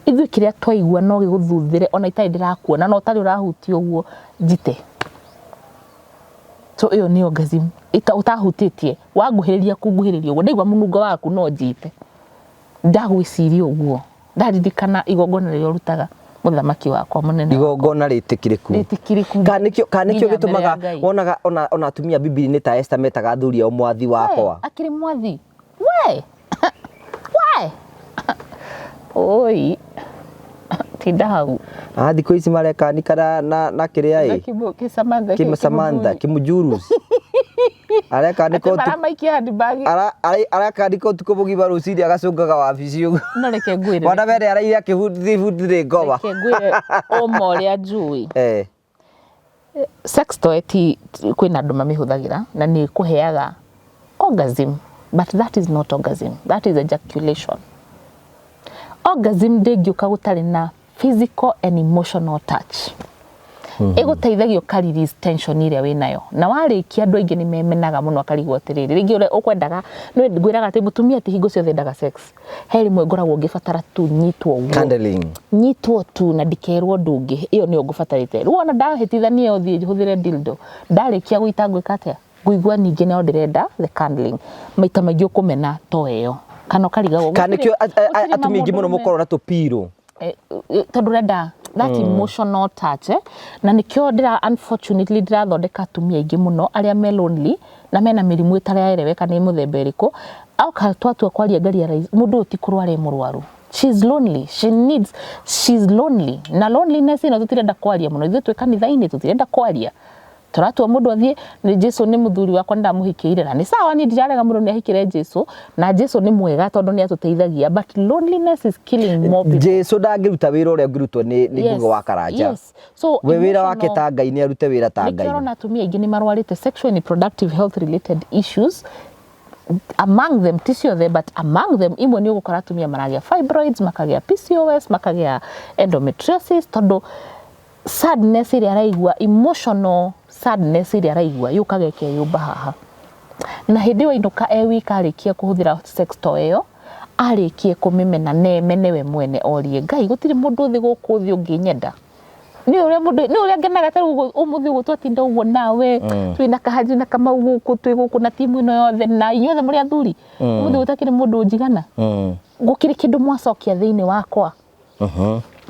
Ithuĩ kĩrĩa twaigua no gĩgũthuthĩre ona itarĩ ndĩrakuona na ũtarĩ ũrahutia ũguo njite. So ĩyo nĩ orgasm ũtahutĩtie, wanguhĩrĩria kunguhĩrĩria ũguo ndaigua mũnungo waku no njite ndagwĩciria ũguo ndaririkana igongona rĩrĩa ũrutaga mũthamaki wakwa mũnene. Igongona rĩtĩkĩrĩku. Rĩtĩkĩrĩku. Kana nĩkĩo nginya mbere gĩtũmaga ya Ngai. Wonaga ona atumia Bibilia-inĩ ta Esther metaga athuri ao mwathi wakwa. We, akĩrĩ mwathi we we oi tinda hau. Ah, thikũ ici marekanika na kĩrĩa na ĩ kĩ Samantha. Kĩ Samantha Kimujurus arekanika atĩ ũtukũ maramaikia handbag. Arekanika ũtukũ mũgima, rũcinĩ agacũngaga wabici ũguo. No reke ngwĩre. Wana mbere araire akĩbundithĩ ngoma. Reke ngwĩre ũma ũrĩa njũĩ. Sex toy ti kwĩna andũ mamĩhũthagĩra na nĩ kũheaga orgasm, but that is not orgasm, that is ejaculation. Orgasm ndĩngĩũka gũtarĩ na physical and emotional touch. Ĩgũteithagia ũka release tension ĩrĩa wĩnayo, na warĩkia andũ aingĩ nĩ memenaga mũno, akarigwo atĩrĩrĩ, rĩngĩ ũrĩa ũkwendaga nĩ ngwĩraga atĩ mũtumia ti hingo ciothe endaga sex. He rĩmwe ngoragwo ngĩbatara tu nyitwo ũguo. Cuddling. Nyitwo tu na ndikerwo ũndũ ũngĩ, ĩyo nĩyo ngũbatarĩte. Rĩu ona ndahĩtithania ĩyo thiĩ hũthĩre dildo, ndarĩkia gũita ngwĩka atĩa? Ngũigua ningĩ no ndĩrenda the cuddling. Maita maingĩ ũkũmena to ĩyo kana ũkarigagwo. Kana nĩkĩo Gũtirĩ atumia aingĩ mũno mamũndũrũme. mũkorwo na tũpirũ. Tondũ ũrenda that emotional touch, eh? Na nĩkĩo ndĩra unfortunately ndĩrathondeka atumia aingĩ mũno arĩa me lonely na mena mĩrimũ ĩtaraereweka nĩ mũthemba ĩrĩkũ. Auka twatua kwaria ngarealize mũndũ ũyũ ti kũrwara e mũrwaru. She's lonely, she needs, she's lonely. Na loneliness ĩno tũtirenda kwaria mũno ithuĩ twĩ kanitha-inĩ, tũtirenda kwaria, tũratua mũndũ athiĩ nĩ Jesu nĩ mũthuri wakwa nĩndamũhikĩire na nĩ sawa. Niĩ ndirarega mũndũ nĩ ahikĩre Jesu na Jesu nĩ mwega tondũ nĩ atũteithagia, but loneliness is killing more people. Jesu ndangĩruta wĩra ũrĩa ũngĩrutwo nĩ Ngugo wa Karanja. Yes. So we wĩra wake emotional- ta Ngai nĩ arute wĩra ta nĩkĩo Ngai. ũrona atumia aingĩ nĩ marwarĩte sexual and reproductive health related issues. Among them, ti ciothe, but among them imwe nĩ ũgũkora atumia maragĩa fibroids, makagĩa PCOS, makagĩa endometriosis, tondũ sadness ĩrĩa araigua, emotional sadness ĩrĩa araigua yũkaga ĩkeyũmba haha, na hĩndĩ ĩyo ainũka e wika, arĩkia kũhũthĩra sex toy ĩyo, arĩkie kũmĩmena na emene we mwene, orie Ngai, gũtirĩ mũndũ thĩ gũkũ thĩ ũngĩnyenda nĩ ũrĩa mũndũ nĩ ũrĩa ngenaga ta rĩu ũmũthĩ ũguo twatinda ũguo nawe twĩna Kahanju na Kamau gũkũ twĩ gũkũ na timu ĩno yothe na inyuothe mũrĩ athuri, ũmũthĩ gũtakĩrĩ mũndũ ũnjigana, gũkĩrĩ kĩndũ mwacokia thĩinĩ wakwa.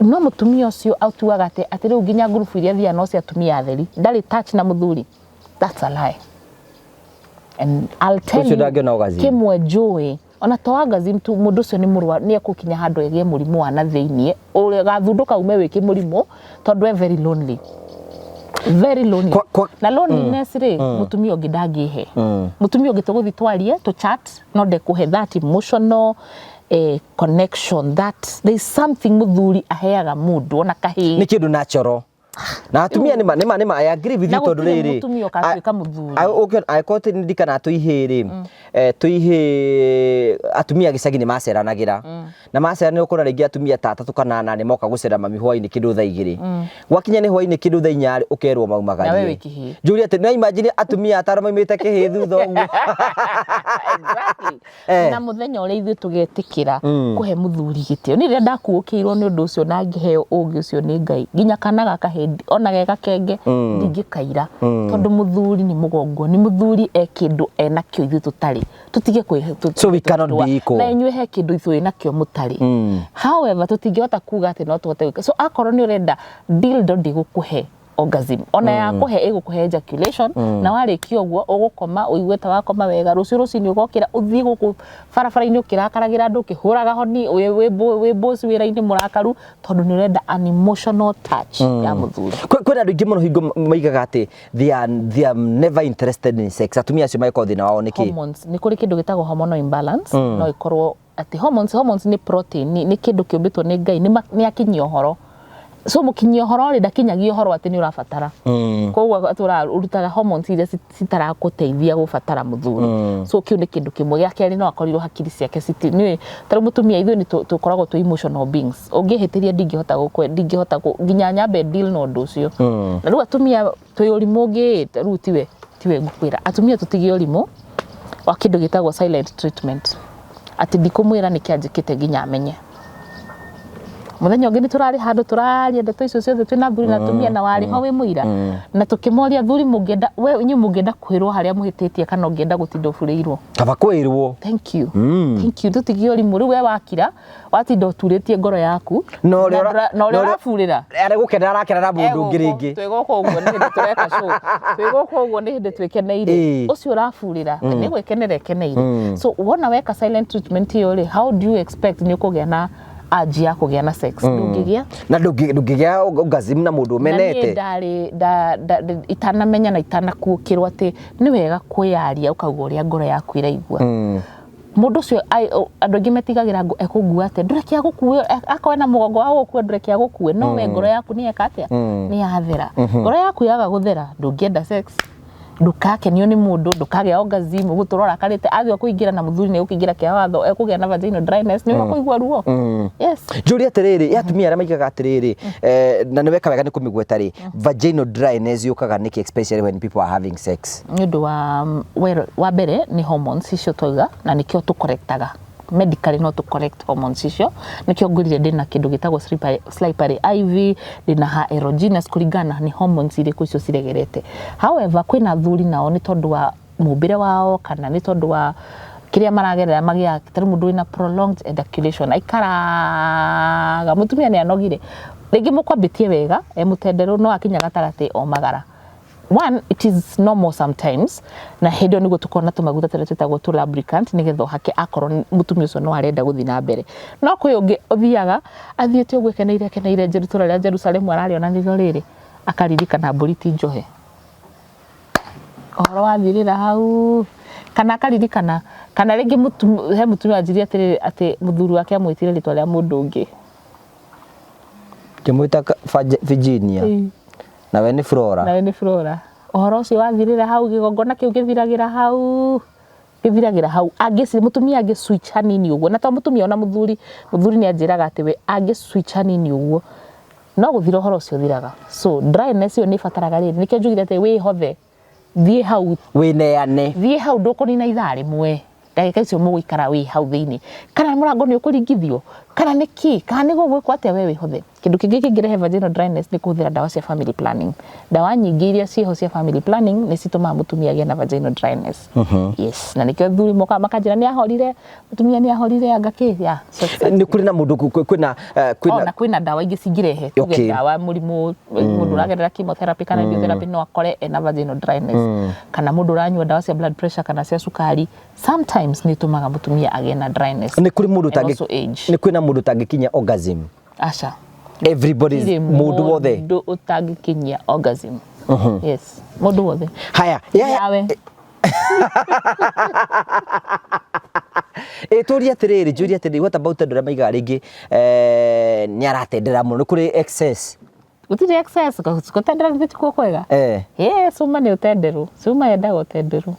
No mũtumia ũcio atuaga atĩ rĩu nginya ngurubu iria athiaga no cia atumia atheri, ndarĩ touch na mũthuri. That's a lie and I'll tell Ũcio you. ndangĩona orgasm. Kĩmwe njũĩ ona to orgasm tu, mũndũ ũcio nĩ mũrwaru, nĩ ekũkinya handũ egĩe mũrimũ wa na thĩiniĩ ũrĩa gathundũka ume wĩ kĩmũrimũ, tondũ e very lonely, very lonely. Na loneliness rĩ, mũtumia ũngĩ ndangĩhe. Mũtumia ũngĩ tũgũthiĩ twarie tũ chat no ndekũhe that emotional connection, that there is something mũthuri aheaga mũndũ ona kahĩĩ. Nĩ kĩndũ natural na atumia nĩma nĩma nĩma, I agree with Na you tondũ gũtirĩ rĩrĩ mũtumia ũgatuĩka mũthuri. Angĩkorwo nĩ ndirikana twĩ ihĩĩ rĩ, twĩ ihĩĩ atumia gĩcagi nĩ maceranagĩra, na maceranĩra ũkona rĩngĩ atumia ta atatũ kana ana nĩ moka gũcera mami hwainĩ kĩndũ thaa 2. Gwakinya nĩ hwainĩ kĩndũ thaa 4 rĩ, ũkerwo maumagarie. Na we wĩ kĩhĩĩ. Njũrie atĩ no imagine atumia atano maumĩte kĩhĩĩ thutha ũguo. Exactly. Eh. Na mũthenya ũrĩa ithuĩ tũgetĩkĩra kũhe mũthuri gĩtĩo nĩ rĩrĩa ndakuũkĩirwo nĩ ũndũ ũcio na ngĩheo ũũgĩ ũcio nĩ Ngai, nginya kana gaka hĩndĩ ona ge gakenge ndingĩkaira, tondũ mũthuri nĩ mũgongo, nĩ mũthuri e kĩndũ enakĩo ithuĩ tũtarĩ, tũtige So we cannot be equal. Na inyuĩ he kĩndũ ithuĩ nakĩo mũtarĩ. However, tũtingĩhota kuga atĩ no tũhote gwĩka so. Akorwo nĩ ũrenda dildo, ndĩgũkũhe orgasm, ona ya kũhe ĩgũkũhe ejaculation, na warĩkia ũguo ũgũkoma ũigue ta wakoma wega. Rũciũ rũcinĩ ũgokĩra ũthiĩ gũkũ barabara-inĩ ũkĩrakaragĩra andũ, ũkĩhũraga honi wĩ boss wĩra-inĩ mũrakaru, tondũ nĩ ũrenda an emotional touch ya mũthuri. Kwĩna andũ aingĩ mũno hingo maigaga atĩ they are never interested in sex. Atumia acio mangĩkorwo thĩna wao nĩ kĩ? Hormones. Nĩ kũrĩ kĩndũ gĩtagwo hormonal imbalance. No ĩkorwo Atĩ hormones nĩ protein, nĩ kĩndũ kĩũmbĩtwo nĩ Ngai, nĩ akinyia ũhoro. So mũkinyia ũhoro rĩ, ndakinyagia ũhoro atĩ nĩ ũrabatara. Koguo atũra ũrutaga hormones iria citarakũteithia gũbatara mũthuri. So kĩu nĩ kĩndũ kĩmwe. Gĩa kerĩ, no akorirwo hakiri ciake citi nĩ ta rĩu mũtumia, ithuĩ nĩ tũkoragwo twĩ emotional beings. Ũngĩhĩtĩria ndingĩhota gũkwe ndingĩhota nginya nyambe deal na ũndũ ũcio. Na rĩu atumia twĩ ũrimũ ũngĩ, ta rĩu tiwe ngũkwĩra, atumia tũtige ũrimũ wa kĩndũ gĩtagwo silent treatment, atĩ ndikũmwĩra nĩkĩ anjĩkĩte nginya amenye. Mũthenya ũngĩ nĩ tũrarĩ handũ tũraria ndeto icio ciothe, twĩna athuri na atumia, na warĩ ho wĩ mũira, na tũkĩmoria athuri, mũngĩenda we inyuĩ mũngĩenda kwĩrwo harĩa mũhĩtĩtie kana ũngĩenda gũtinda ũburĩirwo? Kaba kwĩrwo. Thank you. Thank you. Tũtigie ũrimũ. Rĩu we wakira, watinda ũturĩtie ngoro yaku Na ũrĩa na ũrĩa na ũraburĩra arĩ gũkena arakena na mũndũ ũngĩ rĩngĩ. Twĩ gũkũ ũguo nĩ hĩndĩ tũreka show, twĩ gũkũ ũguo nĩ hĩndĩ twĩkeneire. Ũcio ũraburĩra nĩ gwĩkenera ekeneire. So wona weka silent treatment ĩyo rĩ, how do you expect nĩ ũkũgĩa na urge ya kũgĩa na sex? Ndũngĩgĩa. Na ndũngĩgĩa orgasm na mũndũ Na niĩ ũmenete. Ndarĩ itanamenya na itanakuũkĩrwo atĩ nĩ wega kwĩyaria, ũkauga ũrĩa ngoro yaku ĩraigua. Mũndũ ũcio andũ aingĩ metigagĩra ekũngua atĩa, ndũreke agũkue, akorwo na mũgongo wa gũkua, ndũreke agũkue. No we ngoro yaku nĩ yeka atĩa? Nĩ yathera. Ngoro yaku yaga gũthera, ndũngĩenda sex, ndũkakenio nĩ mũndũ, ndũkagĩa orgasm, ũgũtũra ũrakarĩte. Athiĩ kũingĩra na mũthuri nĩ gũkĩingĩra kĩa watho, ekũgĩa na vaginal dryness, nĩ ũkũigua ruo. Yes. Njũrie atĩrĩrĩ, atumia arĩa maigaga atĩrĩrĩ, na nĩ weka wega nĩ kũmĩgweta rĩ, vaginal dryness yũkaga nĩkĩ, especially when people are having sex? Nĩ ũndũ wa well, wa mbere nĩ hormones icio twauga, na nĩkĩo tũkorektaga medically, no tũ correct hormones icio. Nĩkĩo ngwĩrire ndĩna kĩndũ gĩtagwo slippery IV, ndĩna ha erogenous, kũringana na nĩ hormones irĩkũ icio ciregerete. However, kwĩna athuri nao nĩ tondũ wa mũmbĩre wao kana nĩ tondũ wa kĩrĩa maragerera magĩa, tarĩu mũndũ wĩna prolonged ejaculation, aikaraga, mũtumia nĩ anogire, rĩngĩ mũkwambĩtie wega e mũtenderũ, no akinya gatagatĩ omagara. One, it is normal sometimes, na hĩndĩ ĩyo nĩguo tũkorwo na tũmaguta tũrĩa twĩtagwo tũ lubricant, nĩgetha ũhake akorwo mũtumia ũcio no arenda gũthiĩ na mbere. No kwĩ ũngĩ ũthiaga athiĩte ũguo ekeneire ekeneire itũũra rĩa Jerusalemu ararĩona nĩrĩo rĩrĩ, akaririkana mbũri ti njohe, ũhoro wathirĩra hau, kana akaririkana, kana rĩngĩ he mũtumia wanjirie atĩrĩrĩ, atĩ mũthuri wake amwĩtire rĩtwa rĩa mũndũ ũngĩ. Ngĩmwĩta Virginia. Nawe nĩ Flora. Nawe nĩ Flora. Ũhoro ũcio wathirĩra hau, kĩgongona kĩu gĩthiragĩra hau, gĩthiragĩra hau. Angĩ mũtumia angĩ switch hanini ũguo, na to mũtumia, ona mũthuri, mũthuri nĩ anjĩraga atĩ we angĩ switch hanini ũguo, no gũthira ũhoro ũcio ũthiraga. So dryness ĩyo nĩ ĩbataraga rĩrĩ, nĩkĩo njugire atĩ wĩhothe, thiĩ hau. Wĩneane. Thiĩ hau, ndũkũnina ithaa rĩmwe, ndagĩka icio mũgũikara wĩ hau thĩinĩ, kana mũrango nĩ ũkũringithio, kana nĩ kĩ, kana nĩ gũgwĩkwo atĩa, we wĩhothe. Kĩndũ kĩngĩ kĩngĩrehe vaginal dryness nĩ kũhũthĩra ndawa cia family planning. Ndawa nyingĩ iria ciĩho cia family planning nĩ citũmaga mũtumia agĩe na vaginal dryness. Yes, na nĩkĩo athuri mokaga makanjĩra nĩ ahorire, mũtumia nĩ ahorire, anga kĩ yeah. So Nĩ kũrĩ na mũndũ kwĩna kwĩna Ona kwĩna ndawa ingĩ cingĩrehe, tuge ndawa mũrimũ, mũndũ ũragerera chemotherapy kana radiotherapy no akore ena vaginal dryness, kana mũndũ ũranyua ndawa cia blood pressure kana cia cukari, sometimes nĩ itũmaga mũtumia agĩe na dryness. Nĩ kũrĩ mũndũ And also age. Nĩ kwĩna mũndũ ũtangĩkinya orgasm? Aca. Everybody, Gũtirĩ mũndũ wothe. Mũndũ ũtangĩkinyia orgasm. Yes, mũndũ wothe. Haya. Yawe. Ĩ tũrie atĩrĩrĩ, njũrie atĩrĩrĩ, what about andũ arĩa maigaga rĩngĩ nĩ aratendera mũno, nĩ kũrĩ excess? Gũtirĩ excess, gũtendera githĩ tikuo kwega? Ĩ cuma nĩ ũtenderũ, cuma yendaga ũtenderũ.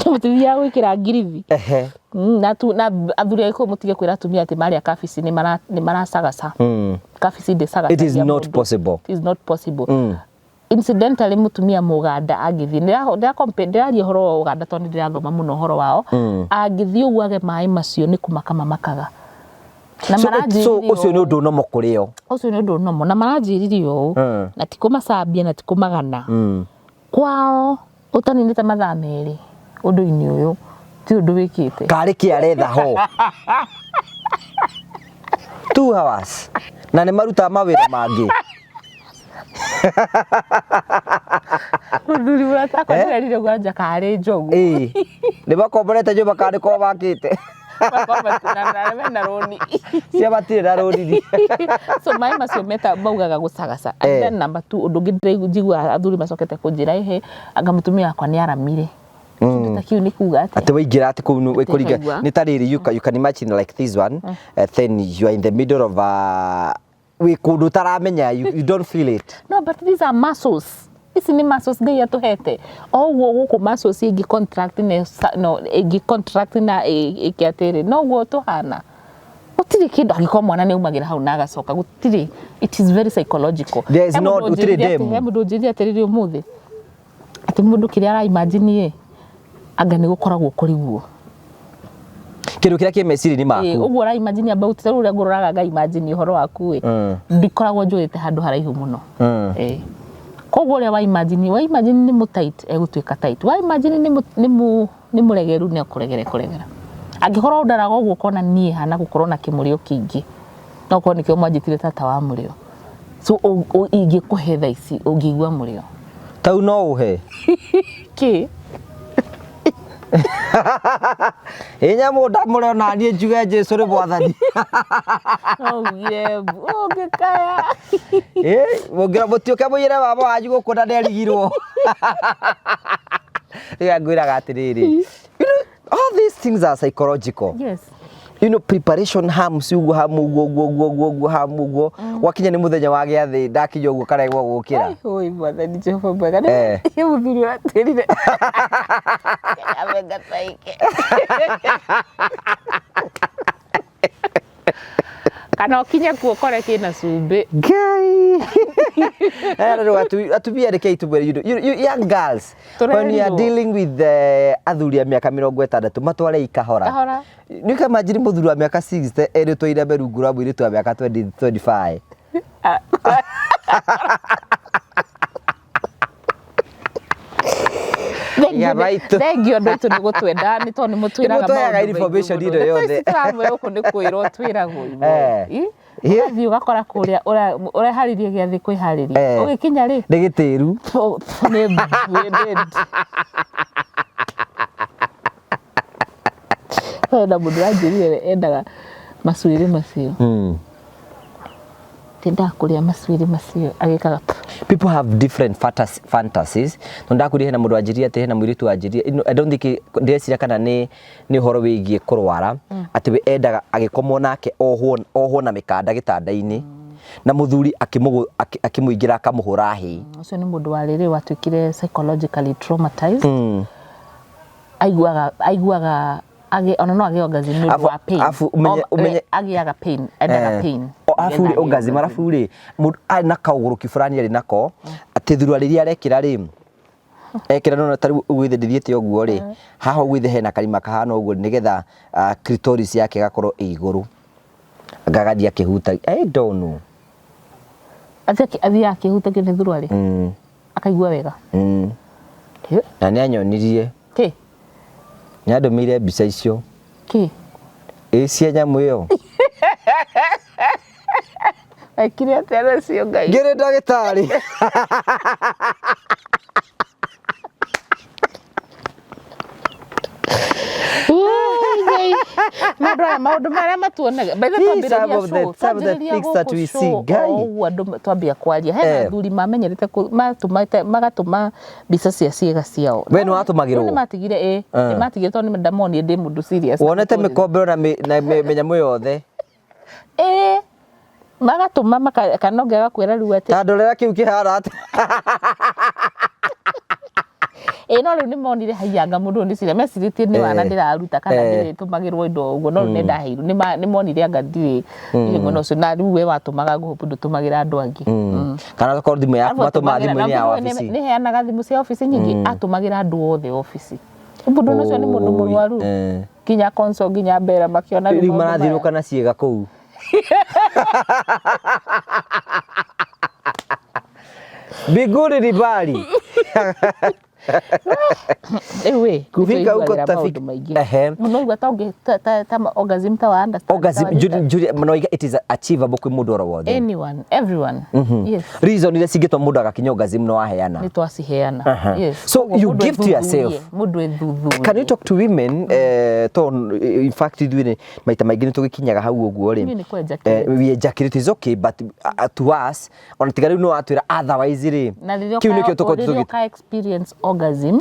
Mũtithiaga gwĩkĩra ngirithi. Na athuri a Gĩkũyũ, mũtige kwĩra atumia atĩ marĩa kabici nĩ maracagaca. Kabici ndĩcagacagia It is not mũndũ. Possible. It is not possible. Incidentally, mũtumia mũganda angĩthiĩ, ndĩraria ũhoro wa Ũganda tondũ nĩ ndĩrathoma mũno ũhoro wao, angĩthiĩ ũguo age maĩ macio, nĩ kũmaka mamakaga na So maranjĩrire ũcio nĩ ũũ. ũndũ nomo kũrĩ o. Ũcio nĩ ũndũ nomo, na maranjĩrire ũũ, na ti kũmacambia na ti kũmagana kwao, ũtaninĩte mathaa 2 ũndũ-inĩ ũyũ ti ũndũ wĩkĩte. Karĩ kĩ aretha ho 2 hours na nĩ marutaga mawĩra mangĩ? Mũthuri mũrata akwa ndĩrerire gwanja karĩ njogu. Ĩĩ. Nĩ makomborete nyũmba kana nĩ kwao makĩte? Na mena rũni. Cia matirĩ na rũni. So maĩ macio meta maugaga gũcagaca. And then number two, ũndũ ũngĩ njiguaga athuri macokete kũnjĩra, ĩhĩ, anga mũtumia wakwa nĩ aramire. Kĩndũ ta kĩu nĩ kuga atĩa? Atĩ waingĩra atĩ kũu nĩ kũringa Atĩ nĩ ta rĩrĩ, you can imagine like this one, then you are in the middle of a wĩ kũndũ ũtaramenya, you don't feel it. No, but these are muscles. Ici nĩ muscles Ngai atũhete. O ũguo gũkũ muscles ĩngĩ contract na no ĩngĩ contract na ĩke atĩrĩ, noguo tũhana. Gũtirĩ kĩndũ angĩkorwo mwana nĩ aumagĩra hau na agacoka, gũtirĩ. It is very psychological. There is He no mũndũ gũtirĩ ũnjĩrire atĩ- demu. He mũndũ ũnjĩrire atĩrĩrĩ ũmũthĩ atĩ mũndũ kĩrĩa ara imagine ĩ, anga nĩ gũkoragwo kũrĩ guo. Kĩndũ kĩrĩa kĩ meciria-inĩ Ĩ, maku. Ũguo ũra imagine about ta rĩu ũrĩa ngũroraga nga imagine ũhoro waku ĩ, ndikoragwo njũĩte handũ haraihu mũno. Ĩ. Koguo ũrĩa wa imagine nĩ mũ tight, egũtuĩka tight. Wa imagine nĩ mũregeru, nĩ ekũregera kũregera. Angĩkorwo ũndaraga ũguo ũkona niĩ hana gũkorwo na kĩmũrĩo kĩingĩ, no korwo nĩkĩo mwanjĩtire tata wa mũrĩo. So ingĩkũhe thaa ici ũngĩigua mũrĩo. Tau no ũhe. Kĩ? Ĩ nyamũ ndamũre ona niĩ njuge Jesu nĩ mwathani. No ugire mbu ũngĩkaya. Ĩ mũngĩra mũtiũke mũiyĩre baba wanyu gũkũ na nderigirwo. Rĩrĩa ngwĩraga atĩrĩrĩ, all these things are psychological. Preparation hams ũguo hamu ũguo ũguo ũguo ũguo ũguo hamu ũguo, gwakinya nĩ mũthenya wa gĩathĩ, ndakinya ũguo karegwo gũkĩra. Ai, oi mwathani Jehova mwega. Nĩ mũthuri ũratwĩrire amenga taike kana ũkinye kuo ũkore kĩna cumbĩ. Ngai. Rĩu atumia rekei tũmwĩre, you young girls, when you are Tũrerirwo. dealing with the athuri a mĩaka 60, matwarei kahora. Kahora. Nĩ ũkamajiri mũthuri wa mĩaka 60 erĩtwo irembe rungu rwa mũirĩtu wa mĩaka 20 25. Ya maitũ. Thengiũ andũ aitũ nĩ gũtwenda, nĩ tondũ nĩ mũtwĩraga Nĩ mũtũheaga maũndũ maingĩ information mũno. ĩno Na yothe. thaa ici tũramwĩra gũkũ nĩ kwĩrwo twĩragwo Eh. ithuĩ. Ũgathiĩ ũgakora kũrĩa ũreharĩria gĩathĩ kwĩharĩria, ũgĩkinya rĩ, Nĩ gĩtĩru. Nĩ nĩ hena mũndũ wanjĩrire we endaga macuĩrĩ macio, tendaga kũrĩa macuĩrĩ macio agĩkaga. People have different fantasies. No ndakwĩrire hena mũndũ wanjĩrire atĩ hena mũirĩtu wanjĩrire, I don't think, ndĩreciria kana nĩ ũhoro wĩgiĩ kũrwara, atĩ we endaga agĩkomwo nake ohwo na mĩkanda gĩtanda-inĩ na mũthuri akĩmũingĩra akamũhũra hĩ. Ũcio nĩ mũndũ wa rĩrĩ watuĩkire psychologically traumatized. Aiguaga ona no agĩe orgasm nĩ ũndũ wa pain. Afu Agĩaga pain, endaga pain. O arabu rĩ, nĩgetha agĩe orgasm, arabu rĩ, mũndũ arĩ na kaũgũrũki fulani arĩ nako, atĩ thurua rĩrĩa arekĩra rĩ, ekĩra nona ta rĩu ũguo ithe ndĩthiĩte ũguo rĩ, haha ũguo ithe hena karima kahana ũguo nĩgetha clitoris yake ĩgakorwo ĩ igũrũ, ngagathiĩ akĩhutagia, I don't know. Athiĩ akĩhutagio nĩ thuruarĩ, akaigua wega. Na nĩ anyonirie. Kĩ? Nĩ andũmĩire mbica icio. Kĩ? Ĩ cia nyamũ ĩyo. Ekire atĩa nacio Ngai? Ngĩrĩ ndagĩtarĩ. Ngai. Maũndũ aya, maũndũ marĩa matuonaga. By the way, Some twambĩrĩria of the show, some of the twambĩrĩria things that gũkũ we see, show, Ngai. o ũguo andũ twambia kwaria, hena athuri mamenyerete matũmĩte magatũma mbica cia ciĩga ciao. We nĩ watũmagĩrwo? Rĩu nĩ matigire, ĩ, nĩ matigire tondũ nĩ ndamonire ndĩ mũndũ serious. Wonete mĩkombero na mĩnyamũ yothe. Ĩ, magatũma kana ũngĩ agakwĩra rĩu atĩ Ta ndorera kĩu kĩhana atĩa. Ĩ, no rĩu nĩ monire haianga mũndũ ũyũ nĩ serious, mecirĩtie nĩ wana ndĩraruta kana ndĩrĩtũmagĩrwo indo ũguo, no rĩu nĩ ndaheirwo, nĩ monire anga ndirĩ mwena ũcio, na rĩu we watũmaga ngũhũpu ndũtũmagĩra andũ angĩ. Kana okorwo thimũ yaku Arabu matũmaga atũmagĩra- thimũ-inĩ ya na wabici. nĩ heanaga thimũ cia obici nyingĩ, atũmagĩra andũ othe obici. Mũndũ ũcio nĩ mũndũ Oi, mũrwaru. Nginya konso nginya mbera makĩona Rĩu maũndũ maya. marathiũrũrũka na ciĩga kũu. Mbinguni ni mbali. Rĩu ĩ Kufika huko nĩtũiguagĩra tutafika. maũndũ maingĩ Ehe. Mũno ũguo ta ũngĩ ta orgasm ta wa understand Orgasm ta wa Julia, manoiga it is achievable kwĩ mũndũ oro wothe. Anyone, everyone, yes. Reason iria cingĩtũma mũndũ agakinya orgasm no waheana. Nĩ twaciheana. Yes. So Koguo you mũndũ give to yourself. ethuthurie, mũndũ ethuthurie. Can you talk to women to in fact ithuĩ nĩ maita maingĩ nĩ tũgĩkinyaga hau ũguo rĩ. Ithuĩ nĩ kũ-ejaculate. We ejaculate is okay, but to us ona tiga rĩu nĩ watwĩra otherwise rĩ, Na rĩrĩa kĩu nĩkĩo tũkorwo rĩrĩa tũgĩ ũka experience orgasm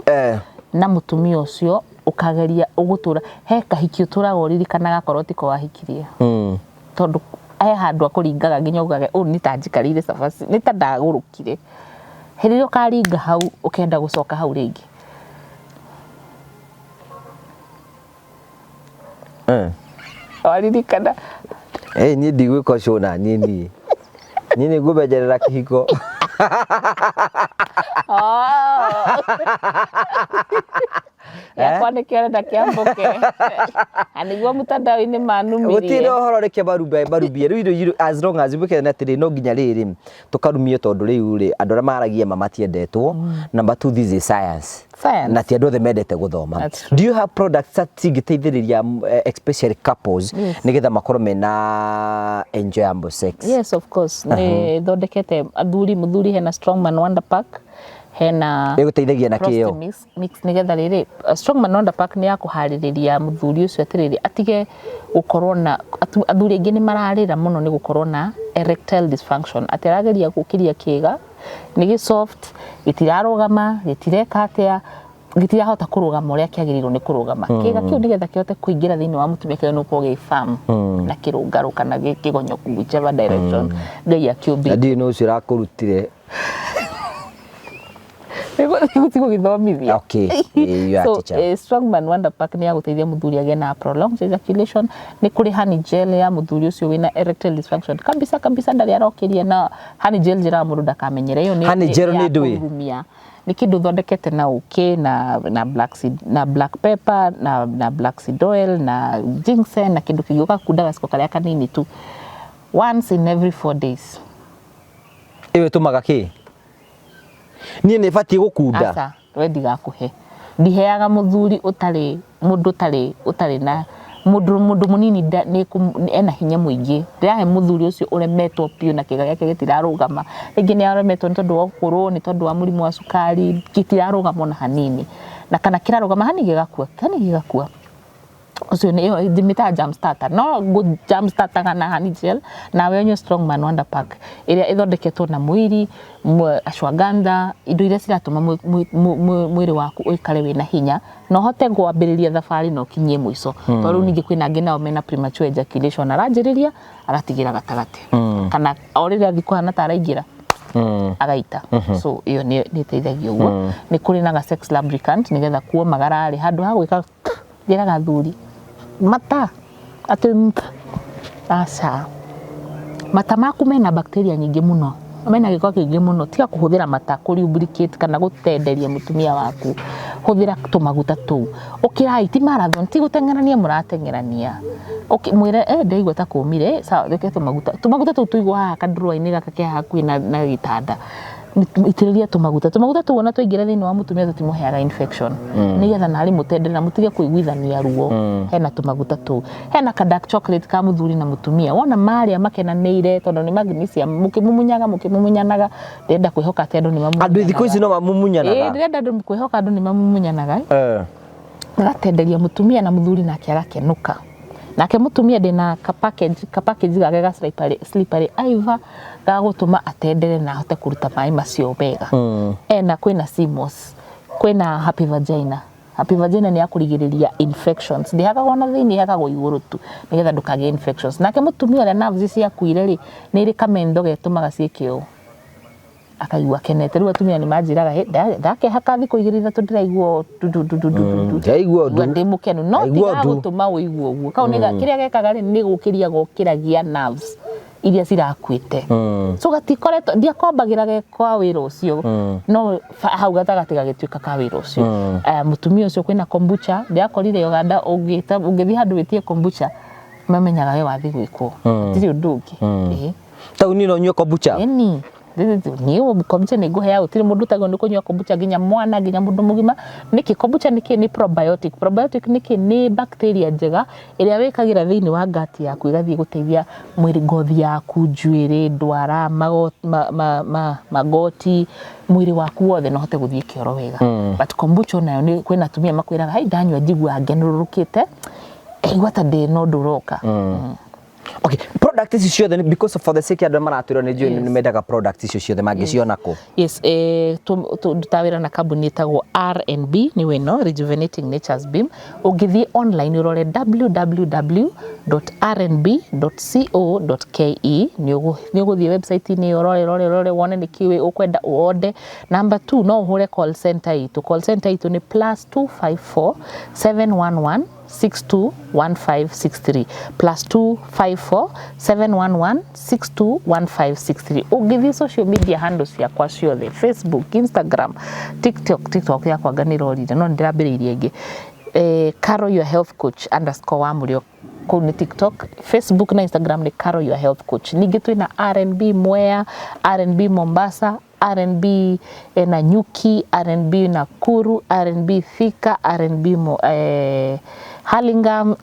na mũtumia ũcio, ũkageria ũgũtũra he kahiki ũtũraga ũririkanaga korwo tiko wahikirie, tondũ he handũ akũringaga nginya ugage ũũ nĩ ta njikarĩire cabaci, nĩ ta ndagũrũkire. Rĩrĩa ũkaringa hau ũkenda gũcoka hau rĩngĩ. Waririkana? Eh, niĩ ndigwĩka ũcio na niĩ niĩ niĩ nĩ ngũmenjerera kĩhiko. Yakwa nĩkĩo arenda kĩambũke na nĩguo mtandao-inĩ manumirie. Gũtirĩ ũhoro, reke marumbe marumie rĩu irio as long as wĩkene atĩrĩ, no nginya rĩrĩ tũkarumio, tondũ rĩu rĩ andũ arĩa maragia ma matiendetwo. Number two, this is science. Science. Na ti andũ othe mendete gũthoma. That's true. Do you have products that cingĩteithĩrĩria especially couples, Yes. nĩgetha makorwo mena enjoyable sex? Yes, of course, nĩ thondekete athuri, mũthuri hena Strongman Wonder Pack, hena Ĩgũteithagia na kĩo? Prostate mix nĩgetha rĩrĩ Strongman Wonder Pack nĩ ya kũharĩrĩria mũthuri ũcio atĩrĩrĩ atige gũkorwo na athuri aingĩ nĩ mararĩra mũno nĩ gũkorwo na erectile dysfunction, atĩ arageria gũkĩria kĩga nĩ gĩ soft, gĩtirarũgama, gĩtireka atĩa, gĩtirahota kũrũgama ũrĩa kĩagĩrĩirwo nĩ kũrũgama. Kĩga kĩu nĩgetha kĩhote kũingĩra thĩinĩ wa mũtumia kĩagĩrĩirwo nĩ gũkorwo gĩ firm na kĩrũngarũ kana gĩ kĩgonyoku, whichever direction Ngai Na akĩũmbĩte. Ndiũĩ nũ ũcio ũrakũrutire. Gũti gũgĩthomithia. Okay, you are So teacher. Strongman Wonder Pack nĩ ya gũteithia mũthuri agĩe na prolonged ejaculation. Nĩ kũrĩ honey gel ya mũthuri ũcio wĩna erectile dysfunction kabisa kabisa, ndarĩ arokĩria na honey gel. Njĩraga mũndũ ndakamenyere ĩyo. Honey gel ya nĩ ndũĩ? kũrurumia. Nĩ kĩndũ thondekete na ũkĩ na black seed, na black pepper na black seed oil na ginseng na kĩndũ kĩngĩ, ũgakunda gaciko karĩa kanini tu once in every 4 days. Ĩyo ĩtũmaga kĩ? Niĩ nĩ batiĩ gũkunda? Aca, we ndigakũhe, ndiheaga mũthuri ũtarĩ mũndũ ũtarĩ na mũndũ mũnini ena hinya mũingĩ. Ndĩrahe mũthuri ũcio ũremetwo biũ na kĩga gĩake gĩtirarũgama. Rĩngĩ nĩ aremetwo nĩ tondũ wa ũkũrũ, nĩ tondũ wa mũrimũ wa cukari, gĩtirarũgama ona hanini, na kana kĩrarũgama hani gĩgakua, hani gĩgakua. Ũcio nĩ ĩyo ndĩmĩtaga jump starter, no ngũ jump startaga na honey gel nawe ũnyue Strongman Wonder Pack ĩrĩa ĩthondeketwo na mwiri ashwagandha, indo iria ciratũma mwĩrĩ waku ũikare wĩna hinya na ũhote kwambĩrĩria thabarĩ na ũkinyie mũico, tondũ rĩu ningĩ kwĩna angĩ nao mena premature ejaculation, aranjĩrĩria agatigĩra gatagatĩ, kana o rĩrĩa athiĩ kũhana ta araingĩra agaita. So ĩyo nĩ ĩteithagia ũguo. Nĩ kũrĩ na ga sex lubricant nĩgetha kuomagara rĩ, handũ ha gwĩka, njĩraga athuri mata atĩ aca, mata maku mena bacteria nyingĩ mũno, mena gĩko kĩingĩ mũno. Tiga kũhũthĩra mata kũ lubricate kana gũtenderia mũtumia waku, hũthĩra tũmaguta tũu. Ũkĩrai, ti marathon, ti gũteng'erania mũrateng'erania. Mwĩre ndaigua ta kũmire, sawa, reke tũmaguta tũu tũigwo haha kandurũa-inĩ gaka ke hakuhĩ na gĩtanda. Itĩrĩria tũmaguta tũu, ona twaingĩra thĩinĩ wa mũtumia tũtimũheaga infection, nĩgetha narĩ mũtendere na mũtige kũiguithania ruo. Hena tũmaguta tũu, hena ka dark chocolate ka mũthuri na mũtumia, wona marĩa makenanĩire, tondũ nĩ magnesium, mũkĩmumunyanaga mũkĩmumunyanaga. Ndĩrenda kwĩhoka atĩ andũ nĩ Andũ thikũ ici no mamumunyanaga. Ndĩrenda andũ kwĩhoka andũ nĩ mamumunyanaga, agatenderia mũtumia na mũthuri nake agakenũka. Nake mũtumia ndĩna ka package gake ga slippery ivor ga gũtũma atendere na ahote kũruta maĩ macio wega. Ena kwĩna CMOS, kwĩna happy vagina. Happy vagina nĩ ya kũrigĩrĩria infections, ndĩhakagwo na thĩinĩ, ĩhakagwo igũrũ tu nĩgetha ndũkagĩe infections. Nake mũtumia ũrĩa nerves ciakuire rĩ, nĩ ĩrĩ kamendo getũmaga ciĩke ũũ, akaigua akenete. Rĩu atumia nĩ manjĩraga, "Hĩ, ndakehaka thikũ 2 3 ndĩraigua ndu ndu ndu ndu ndu ndu." Ndaigua ndu. Ngwa ndĩ mũkenu, no Ndaigua ndu. tigagũtũma ũigue ũguo. Kau nĩ kĩrĩa gekaga rĩ, nĩ gũkĩria gokĩragia nerves iria cirakuĩte. So gatikoretwo, ndiakombagĩra ge kwa wĩra ũcio, no hau gatagatĩ gagĩtuĩka ka wĩra ũcio. Mũtumia ũcio kwĩna kombucha. Ndĩrakorire Uganda, ũngĩthiĩ handũ wĩtie kombucha, mamenyaga we wathiĩ gwĩkwo, hatirĩ ũndũ ũngĩ. Ĩĩ. Tau niĩ no nyue kombucha? Ĩni. Niĩ kombucha nĩ ngũheaga, gũtirĩ mũndũ ũtagĩrĩirwo nĩ kũnyua kombucha, nginya mwana, nginya mũndũ mũgima. Nĩkĩ? Kombucha nĩkĩ? Nĩ probiotic. Probiotic nĩkĩ? Nĩ bacteria njega ĩrĩa wĩkagĩra thĩinĩ wa gut yaku ĩgathiĩ gũteithia mwĩrĩ, ngothi yaku, njuĩrĩ, ndwara, magoti, mwĩrĩ waku wothe na ũhote gũthiĩ kĩoro wega. But kombucha onayo nĩ kwĩna atumia makwĩraga, hai ndanyua njiguaga ngenũrũrũkĩte, ngaigua ta ndĩ na ũndũ ũroka. Okay, product ici ciothe because for the sake ya andũ arĩa maratwĩra nĩ njũĩ nĩ mendaga product icio ciothe mangĩciona kũ? Yes, ndutaga wĩra na kambuni ĩtagwo R&B, nĩyo ĩno Rejuvenating Nature's Beam. Ũngĩthiĩ online ũrore www.rnb.co.ke, nĩ ũgũthiĩ website-inĩ ĩyo ũrore ũrore ũrore wone nĩ kĩĩ ũkwenda ũ order. Number two, no ũhũre call center itũ. Call center itũ nĩ +254 711 621563, +254 711 621563. Ũngĩthiĩ social media handles ciakwa ciothe, Facebook, Instagram, TikTok, TikTok yakwa anga nĩ ĩrorire no nĩ ndĩrambĩrĩirie ĩngĩ, Caro Your Health Coach underscore wa Mũrĩo, kũu nĩ TikTok. Facebook na Instagram nĩ Caro Your Health Coach. Ningĩ twĩna R&B Mwea, R&B Mombasa, R&B Nanyuki, R&B Nakuru, R&B Thika, R&B Hurlingham,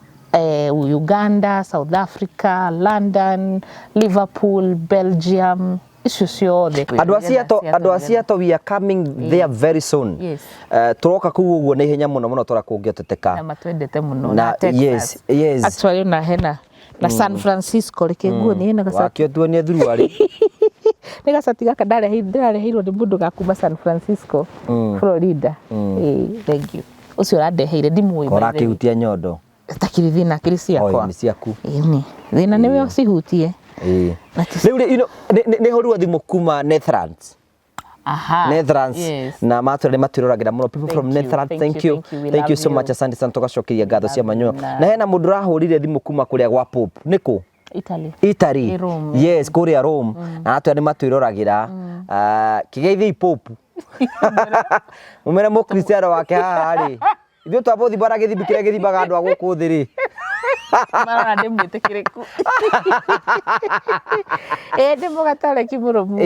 Uganda, South Africa, London, Liverpool, Belgium, icio ciothe. Andũ a Seattle, andũ a Seattle, we are coming there very soon. Tũroka kũu ũguo na ihenya mũno mũno tũrĩa kũngĩhoteteka. Na matwendete mũno. Na Texas. Yes. Actually ona hena na San Francisco, reke nguonie hena gacati. Wakĩo tuonie thuruarĩ. Nĩ gacati gaka ndĩrareheirwo nĩ mũndũ ga kuma San Francisco, Florida. Thank you. Ũcio ũrandeheire ndimũĩ, by the way. Ũrakĩhutia nyondo. Takĩrĩ thĩna kĩrĩ ciakwa. Oi, nĩ ciaku. Ĩni thĩna nĩwe ũcihutie. Na ti- Rĩu rĩ, nĩ hũrirwo thimũ kuma Netherlands. Netherlands. Na matwĩra nĩ matwĩroragĩra mũno, people from Thank you, Netherlands, thank thank you, you. Thank you, we Thank you love so much. you. Asante sana, tũgacokeria ngatho cia manyo. Na- Na hena mũndũ ũrahũrire thimũ kuma kũrĩa gwa Pope, nĩ kũ? Italy. Italy. Ĩ Rome. Yes, kũrĩa Rome, na atwĩra nĩ matwĩroragĩra. Ah, kĩgeithĩi Pope, mũmere mũkristiano wake haha rĩ, ithuĩ twamũthimba na gĩthimi kĩrĩa gĩthimaga andũ a gũkũ thĩ rĩ. Marona ndĩ mwĩtĩkĩrĩku. Ĩ ndĩ mũgatoreki mũrũmu.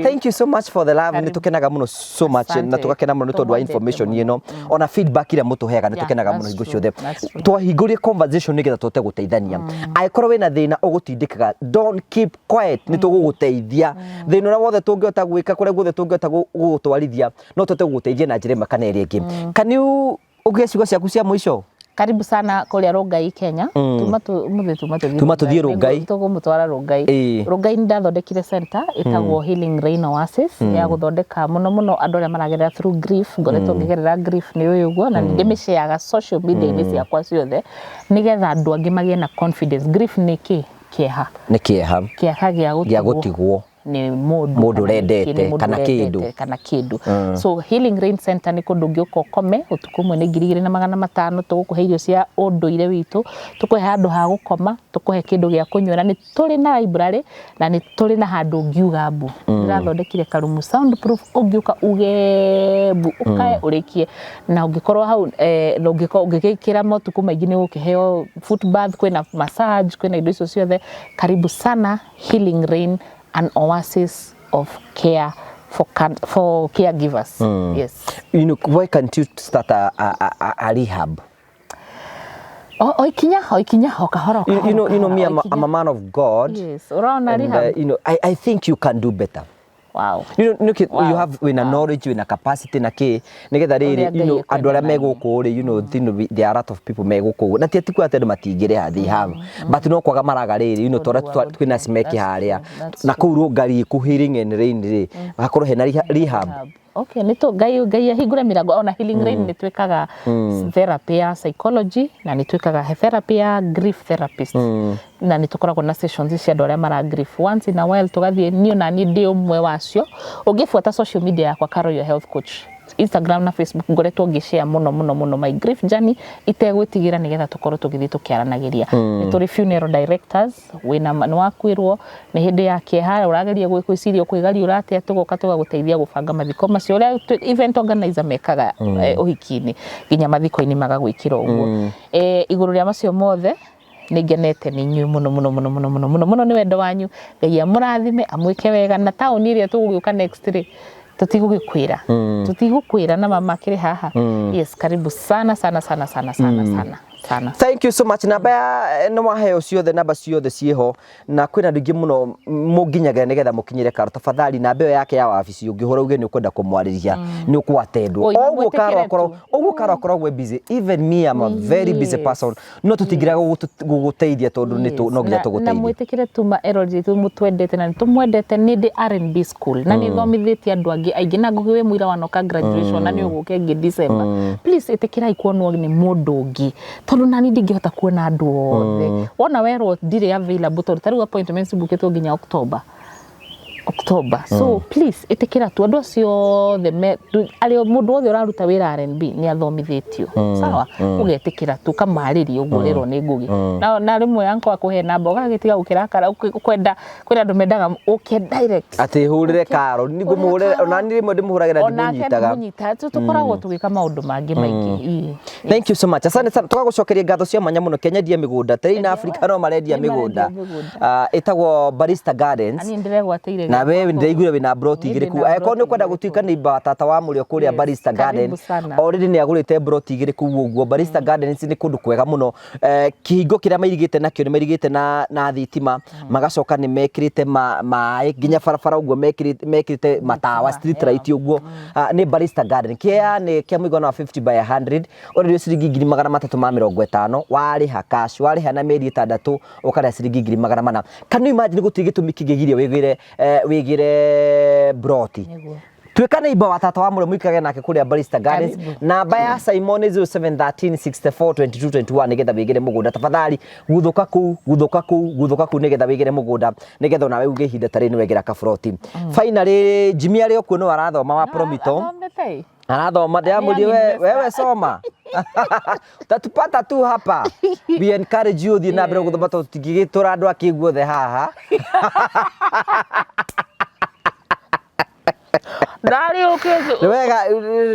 Thank you so much for the love. Nĩ Karibu. tũkenaga mũno so much na Asante. tũgakena mũno nĩ tondũ wa Tũmwendete information mũno. ĩno, ona feedback ĩrĩa mũtũheaga nĩ tũkenaga mũno That's hingo true, ciothe. that's true. Twahingũrie conversation nĩgetha tũhote gũteithania. Angĩkorwo wĩna thĩna ũgũtindĩkaga, don't keep quiet, nĩ tũgũgũteithia thĩna ũrĩa wothe tũngĩhota gwĩka, kũrĩa guothe tũngĩhota gũgũtwarithia, no tũhote gũgũteithia na njĩra ĩmwe kana ĩrĩa ĩngĩ. Can you ũgĩe ciugo ciaku cia mũico? Karibu sana kũrĩa Rongai, Kenya. Tuma mũthĩ tuma tũthiĩ. Tuma tũthiĩ Rongai. Tũgũmũtwara Rongai. Rongai nĩ ndathondekire center ĩtagwo Healing Rain Oasis, ya gũthondeka mũno mũno andũ arĩa maragerera through grief. Ngoretwo ngĩgerera grief nĩ ũyũ ũguo na nĩ ndĩmĩshareaga social media-inĩ ciakwa ciothe nĩgetha andũ angĩ magĩe na confidence. Grief nĩ kĩ? Kĩeha. Nĩ kĩeha. Kĩeha gĩa gĩa gũtigwo gũtigwo nĩ mũndũ Mũndũ kana nĩ ũrendete, nĩ mũndũ kana kĩndũ. ũrendete, kana kĩndũ. So Healing Rain Center nĩ kũndũ ũngĩũka ũkome ũtukũ ũmwe nĩ 2500. Tũgũkũhe irio cia ũndũire witũ, tũkũhe handũ ha gũkoma, tũkũhe kĩndũ gĩa kũnyua, na nĩ tũrĩ na library na nĩ tũrĩ na handũ ũngiuga mbu. Ndĩrathondekire karumu soundproof, ũngĩũka uge mbu, ũkae ũrĩkie, na ũngĩkorwo hau na ũngĩkorwo ũngĩgĩkĩra matukũ maingĩ nĩ ũgũkĩheo foot bath, kwĩna massage, kwĩna indo icio ciothe. Karibu sana Healing Rain, an oasis of care for caregivers. Yes. Why can't you start a rehab? O ikinya, o ikinya, o kahora, o kahora, Me, o I'm ikinya. a man of God. Yes, ũrona And, rehab. I think you can do better. Look, you have wina knowledge, wina capacity na kĩ nĩgetha rĩrĩ Ũrĩa Ngai andũ arĩa ekwenda me naniĩ. gũkũ rĩ, there are a lot of people me gũkũ na ti atĩ kuga atĩ andũ matingĩrĩha, they have, but no kwaga maraga rĩrĩ, tondũ twĩna Smek That's harĩa true, that's na kũu Rũngari kũ Healing and Rain rĩ, hakorwo hena rehab. Okay, nĩ tũ Ngai ahingũre mĩrango. Ona Healing Rain nĩ twĩkaga therapy ya psychology na nĩ twĩkaga therapy ya grief therapist, na nĩ tũkoragwo na sessions cia andũ arĩa mara grief. Once in a while tũgathiĩ, niĩ ona niĩ ndĩ ũmwe wacio. Ũngĩbuata social media yakwa, Carol Your Health Coach, Instagram na Facebook, ngoretwo ngĩshare mũno mũno mũno my grief journey itegwĩtigĩra, nĩgetha tũkorwo tũgĩthiĩ tũkĩaranagĩria. Nĩ tũrĩ funeral directors. Wĩna nĩ wakwĩrwo, nĩ hĩndĩ ya kĩeha, ũrageria gwĩciria ũkwĩgariũra atĩa, tũgoka tũgagũteithia gũbanga mathiko macio ũrĩa event organizer mekaga ũhiki-inĩ, nginya mathiko-inĩ magagwĩkĩra ũguo. Igũrũ rĩa macio mothe, Nĩ ngenete nĩ inyuĩ mũno mũno mũno mũno mũno mũno mũno nĩ wendo wanyu. Ngai amũrathime, amwĩke wega. Na taũni ĩrĩa tũgũgĩũka next rĩ, tũtigũgĩkwĩra, tũtigũkwĩra na mama akĩrĩ haha. Yes, karibu sana sana sana sana sana sana sana. Thank you so much. Namba ya nĩ waheo ciothe, namba ciothe ciĩho, na kwĩna andũ aingĩ mũno mũnginyagira nĩgetha mũkinyĩre Karo. Tafadhali, namba ĩyo yake ya wabici, ũngĩhũra uge nĩ ũkwenda kũmwarĩria, nĩ ũkwatendwo. Oi, na Ũguo Karo mwĩtĩkĩre akorwo tu. ũguo Karo akoragwo e busy. Even me, I'm a very busy person, no tũtingĩrega gũgũteithia tondũ nĩ no nginya Na tũgũteithie. Mwĩtĩkĩre tuma eroreri tũmũtwendete na nĩtũmwendete. Nĩ ndĩ R&B school na nĩ thomithĩtie andũ angĩ aingĩ, na Ngũgĩ wĩ mũira wanoka graduation na nĩ ũgũka ĩngĩ December. Please ĩtĩkĩrai kuonwo nĩ mũndũ ũngĩ, tondũ nani ndingĩhota kuona andũ othe. Wona werwo ndirĩ available, tondũ ta rĩu appointments mbukĩtwo nginya October. So please ĩtĩkĩra tu andũ acio othe arĩa mũndũ wothe ũraruta wĩra R&B nĩ athomithĩtio, sawa? Ũgetĩkĩra tu ũkamarĩria ũguo ũrerwo nĩ Ngũgĩ, na rĩmwe anko akũhe namba ũgagĩtiga gũkĩrakara. Ũkwenda kwĩna andũ mendaga ũke direct. Atĩ hũrĩre Karo, nĩngũmũhũrĩra. Ona niĩ rĩmwe ndĩmũhũragĩra. Onake. Ndimũnyitaga. Ndĩmũnyita. Tũkoragwo tũgĩka maũndũ mangĩ maingĩ. Ĩĩ. Thank you so much. Asante sana. Tũgagũcokeria ngatho cia mwanya mũno. Kenyendia mĩgũnda. Terrain Africa no marendia Nĩ marendia mĩgũnda. Mĩgũnda. Ah, ĩtagwo Barista Gardens. Niĩ ndĩregwatĩire Na we gĩakwa kũu. ndĩraiguire wĩna broti Niĩ igĩrĩ ndĩna kuu. Angĩkorwo nĩ broti ũkwenda igĩrĩ gũtuĩka kũu. nĩ wa tata wa mũrĩo kũrĩa Barista karibu Garden. Sana. Already nĩ agũrĩte broti igĩrĩ kũu ũguo. Barista Gardens nĩ kũndũ kwega mũno. Kĩhingo kĩrĩa mairigĩte nakĩo nĩ mairigĩte na thitima, magacoka nĩ mekĩrĩte maĩ nginya barabara ũguo, mekĩrĩte matawa, street light ũguo. Ah, nĩ Barista Garden. Kĩa nĩ kĩa mũigana wa 50 by 100, ũrĩrio ciringi 350,000 warĩha cash, warĩha na mĩeri 6 ũkarĩha ciringi 400,000. Can you imagine? Gũtirĩ gĩtũmi kĩngĩgiria wĩgĩre broti. Nĩguo. Tuĩka neighbor wa tata wa mũrĩ, mũikarage nake kũrĩa Barista Gardens. Karibu. Namba ya Simon nĩ 0713 64 22 21 nĩgetha wĩgĩre mũgũnda. Tafadhali guthũka kũu, guthũka kũu, guthũka kũu nĩgetha wĩgĩre mũgũnda, nĩgetha onawe uge ihinda ta rĩrĩ nĩwegĩra kaburoti. Finally, Jimmy arĩ o kuo, no arathoma wa Promito. Athomete ĩ? Arathoma. Ndĩramũria, Ni we, investor. wewe soma, utatupata tu hapa. We encourage you ũthiĩ na mbere gũthoma, tondũ tũtingĩgĩtũra andũ akĩgu othe haha. Ndarĩ ũkĩte. Nĩ wega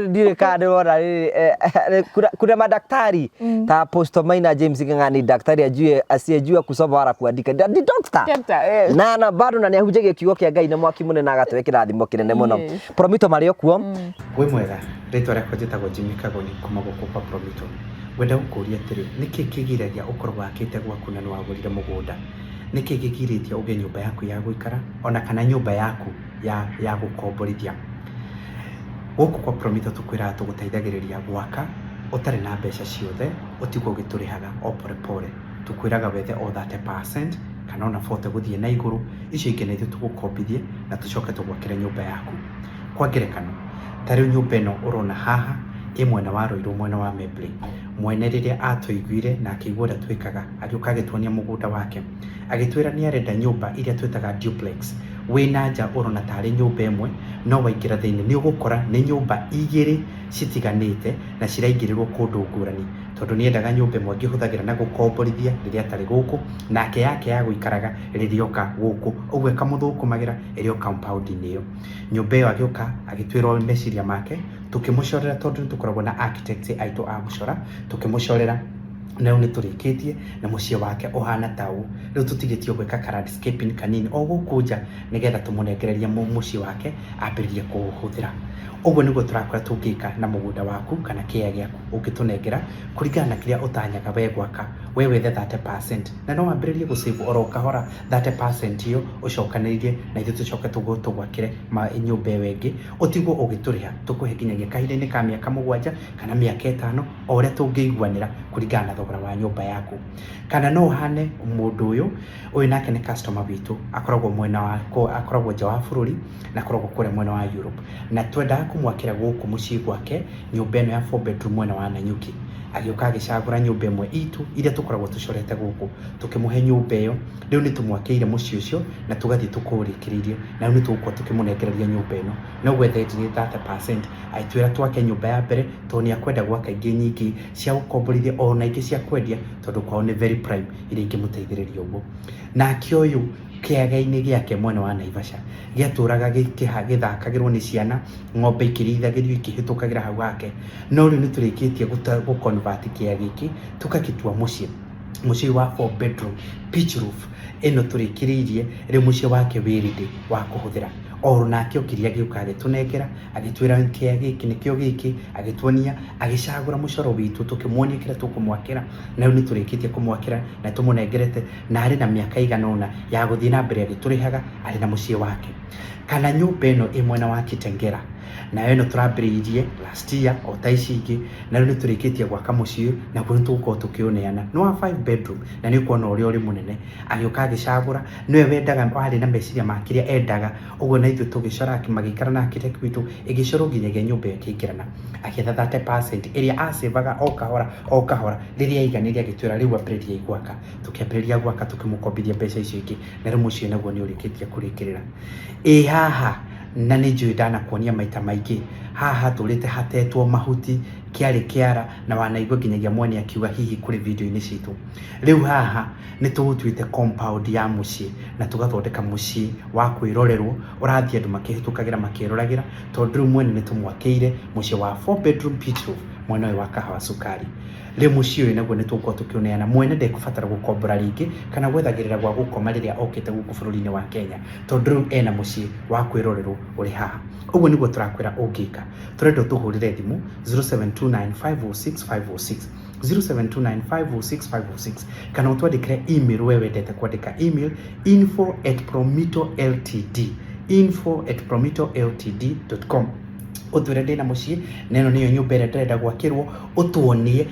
ndirĩ kana ndĩrona rĩrĩ, kuna madaktari ta Apostle Maina James Ng'ang'a, daktari ajue asiyejua kusoma wala kuandika. Ni doctor. Doctor, yes. Na bado na nĩahunjagia kiugo kĩa Ngai na mwaki mũnene, agatũhe kĩrathimo kĩnene mũno. Promito marĩ o kuo. Wĩ mwega, rĩtwa rĩakwa njĩtagwo Jimmy Kagoni kuma gũkũ kwa Promito. Ngwenda gũkũria atĩrĩ, nĩkĩ kĩgiragia ũkorwo wakĩte gwaku na nĩwagũrire mũgũnda? Nĩkĩ kĩgirĩtie ũgĩe nyũmba yaku ya gũikara ona kana nyũmba yaku ya gũkomborithia? Gũkũ kwa Promito tũkwĩraga tũgũteithagĩrĩria gwaka ũtarĩ na mbeca ciothe, ũtigwo ũgĩtũrĩhaga o pore pore. Tũkwĩraga wethe o 30% kana ona 40 gũthiĩ na igũrũ, icio ingĩ na ithuĩ tũgũkombithie na tũcoke tũgwakĩre nyũmba yaku. Kwa ngerekano, ta rĩu nyũmba ĩno ũrona haha ĩ mwena wa Ruiru, mwena wa Membley. Mwene rĩrĩa atũiguire na akĩigua ũrĩa twĩkaga, agĩũka agĩtuonia mũgũnda wake, agĩtwĩra nĩ arenda nyũmba iria twĩtaga duplex. Wĩ na nja ũrona tarĩ nyũmba ĩmwe, no waingĩra thĩinĩ nĩ ũgũkora nĩ nyũmba igĩrĩ citiganĩte na ciraingĩrĩrwo kũndũ ngũrani, tondũ nĩ endaga nyũmba ĩmwe angĩhũthagĩra na gũkomborithia rĩrĩa atarĩ gũkũ, nake yake ya gũikaraga rĩrĩa oka gũkũ, ũguo ĩkamũthũkũmagĩra ĩrĩ o compound-inĩ ĩyo. Nyũmba ĩyo agĩũka agĩtwĩra meciria make, tũkĩmũcorera, tondũ nĩ tũkoragwo na architects aitũ a gũcora, tũkĩmũcorera na rĩu nĩ tũrĩkĩtie na mũciĩ wake ũhana ta ũũ. Rĩu tũtigĩtio gwĩka ka landscaping kanini o gũkũ nja nĩgetha tũmũnengererie mũciĩ wake ambĩrĩrie kũũhũthĩra. Ũguo nĩguo tũrakora tũngĩka na mũgũnda waku kana kĩea gĩaku ũngĩtũnengera kũringana na kĩrĩa ũtanyaga we gwaka. We wethe 30% na no wambĩrĩrie gũsave oro kahora 30% ĩyo ũcokanĩrĩrie, na ithuĩ tũcoke tũgwakĩre nyũmba ĩyo ĩngĩ, ũtigwo ũgĩtũrĩha. Tũkũhe nginyagia kahinda-inĩ ka mĩaka 7 kana mĩaka 5, o ũrĩa tũngĩiguanĩra kũringana na thogora wa nyũmba yaku. Kana no ũhane mũndũ ũyũ. Ũyũ nake nĩ customer witũ, akoragwo mwena wa akoragwo nja wa bũrũri na akoragwo kũrĩa mwena wa Europe, na twendaga kũmwakĩra gũkũ mũciĩ gwake nyũmba ĩno ya 4 bedroom mwena wa Nanyuki. Agĩũka agĩcagũra nyũmba ĩmwe itũ iria tũkoragwo tũcorete gũkũ, tũkĩmũhe nyũmba ĩyo. Rĩu nĩ tũmwakĩire mũciĩ ũcio na tũgathiĩ tũkũũrĩkĩrĩirie, na rĩu nĩ tũgũkorwo tũkĩmũnengereria nyũmba ĩno. No gwethe 30% agĩtwĩra twake nyũmba ya mbere, tondũ nĩ akwenda gwaka ingĩ nyingĩ cia gũkomborithia ona ingĩ cia kwendia, tondũ kwao nĩ very prime iria ingĩmũteithĩrĩria ũguo. Nake ũyũ kĩaga-inĩ gĩake mwena wa Naivasha gĩatũraga gĩthakagĩrwo nĩ ciana, ng'ombe ikĩrĩithagĩrio ikĩhĩtũkagĩra hau hake, no rĩu nĩ tũrĩkĩtie gũ convert kĩea gĩkĩ tũgagĩtua mũciĩ. Mũciĩ wa 4 bedroom pitch roof ĩno tũrĩkĩrĩirie rĩu mũciĩ wake wĩ ready wa kũhũthĩra. Oro nake okire agĩũka agĩtũnengera, agĩtwĩra kĩa gĩkĩ nĩkĩo gĩkĩ, agĩtuonia, agĩcagũra mũcoro witũ, tũkĩmuonia kĩrĩa tũkũmwakĩra, na rĩu nĩ tũrĩkĩtie kũmwakĩra na tũmũnengerete, na arĩ na mĩaka ĩigana ũna ya gũthiĩ na mbere agĩtũrĩhaga arĩ na mũciĩ wake. Kana nyũmba ĩno ĩ mwena wa Kitengela, nayo ĩno tũrambĩrĩirie last year o ta ici ingĩ, na rĩu nĩ tũrĩkĩtie gwaka mũciĩ ũyũ, naguo nĩ tũgũkorwo tũkĩũneana. Nĩ wa 5 bedroom na nĩ ũkuona ũrĩa ũrĩ mũnene. Agĩũka agĩcagũra, nĩwe wendaga, warĩ na meciria ma kĩrĩa endaga, ũguo na ithuĩ tũgĩcora, magĩikara na architect witũ, ĩgĩcorwo nginyagia nyũmba ĩyo ĩkĩingĩrana. Agĩetha 30% ĩrĩa acevaga o kahora o kahora, rĩrĩa aiganĩire agĩtwĩra rĩu ambĩrĩriai gwaka. Tũkĩambĩrĩria gwaka tũkĩmũkombithia mbeca icio ingĩ, na rĩu mũciĩ naguo nĩ ũrĩkĩtie kũrĩkĩrĩra. Ĩ haha, na nĩ njũĩ ndanakuonia maita maingĩ, haha hatũrĩte hatetwo mahuti, kĩarĩ kĩara, na wanaigua nginyagia mwene akiuga hihi kũrĩ video-inĩ citũ. Rĩu haha nĩ tũũtuĩte compound ya mũciĩ na tũgathondeka mũciĩ wa kwĩrorerwo, ũrathiĩ andũ makĩhĩtũkagĩra makĩroragĩra, tondũ rĩu mwene nĩ tũmwakĩire mũciĩ wa 4 bedroom pitch roof mwena ũyũ wa Kahawa Sukari. Rĩu mũciĩ ũyũ naguo nĩ tũgũkorwo tũkĩũneana, mwene ndekũbatara gũkombora rĩngĩ kana gwethagĩrĩra gwa gũkoma rĩrĩa okĩte gũkũ bũrũri-inĩ wa Kenya, tondũ rĩu ena mũciĩ wa kwĩrorerwo ũrĩ haha. Ũguo nĩguo tũrakwĩra ũngĩka. Tũrenda ũtũhũrĩre thimũ 0729506506, 0729506506, kana ũtwandĩkĩre email we wendete kwandĩka email info@promitoltd, info@promitoltd.com. Ũtwĩre ndĩna mũciĩ na ĩno nĩyo nyũmba ĩrĩa ndĩrenda gwakĩrwo, ũtuonie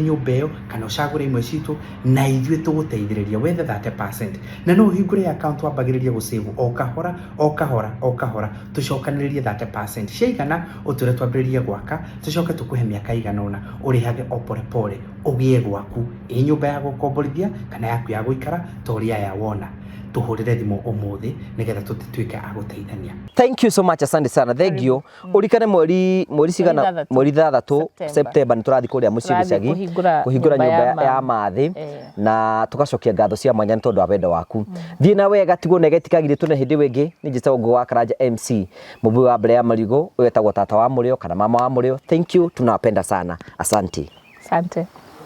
nyũmba ĩyo kana ũcagũre imwe citũ na ithuĩ tũgũteithĩrĩria wethe 30%. Na no ũhingũre account wambagĩrĩrie gũsave o kahora o kahora o kahora, tũcokanĩrĩrie 30%. Ciaigana ũtwĩre twambĩrĩrie gwaka, tũcoke tũkũhe mĩaka ĩigana ũna ũrĩhage o pore pore ũgĩe gwaku, ĩ nyũmba ya gũkomborithia kana yaku ya gũikara ta ũrĩa aya wona. Tũhũrĩre thimũ ũmũthĩ nĩgetha tũtuĩke a gũteithania. Thank you so much, asante sana. Thank you. Ũrikane mweri cigana? 6. Mweri 6 September. September nĩ tũrathiĩ kũrĩa mũciĩ Tũrathiĩ gĩcagi kũhingũra kũhingũra nyũmba ya nyũmba ya mathĩ. mathĩ na tũgacokia ngatho cia mwanya nĩ tondũ wa wendo waku. Thiĩ na wega, tigwo nege tikagirĩ tũne hĩndĩ ĩyo ĩngĩ. Nĩ njĩtagwo Ngũgĩ wa Karanja MC, mũbui wa mbere ya marigũ, ũyũ etagwo tata wa mũrĩo kana mama wa mũrĩo. Thank you, tunawapenda sana. Asante. Asante.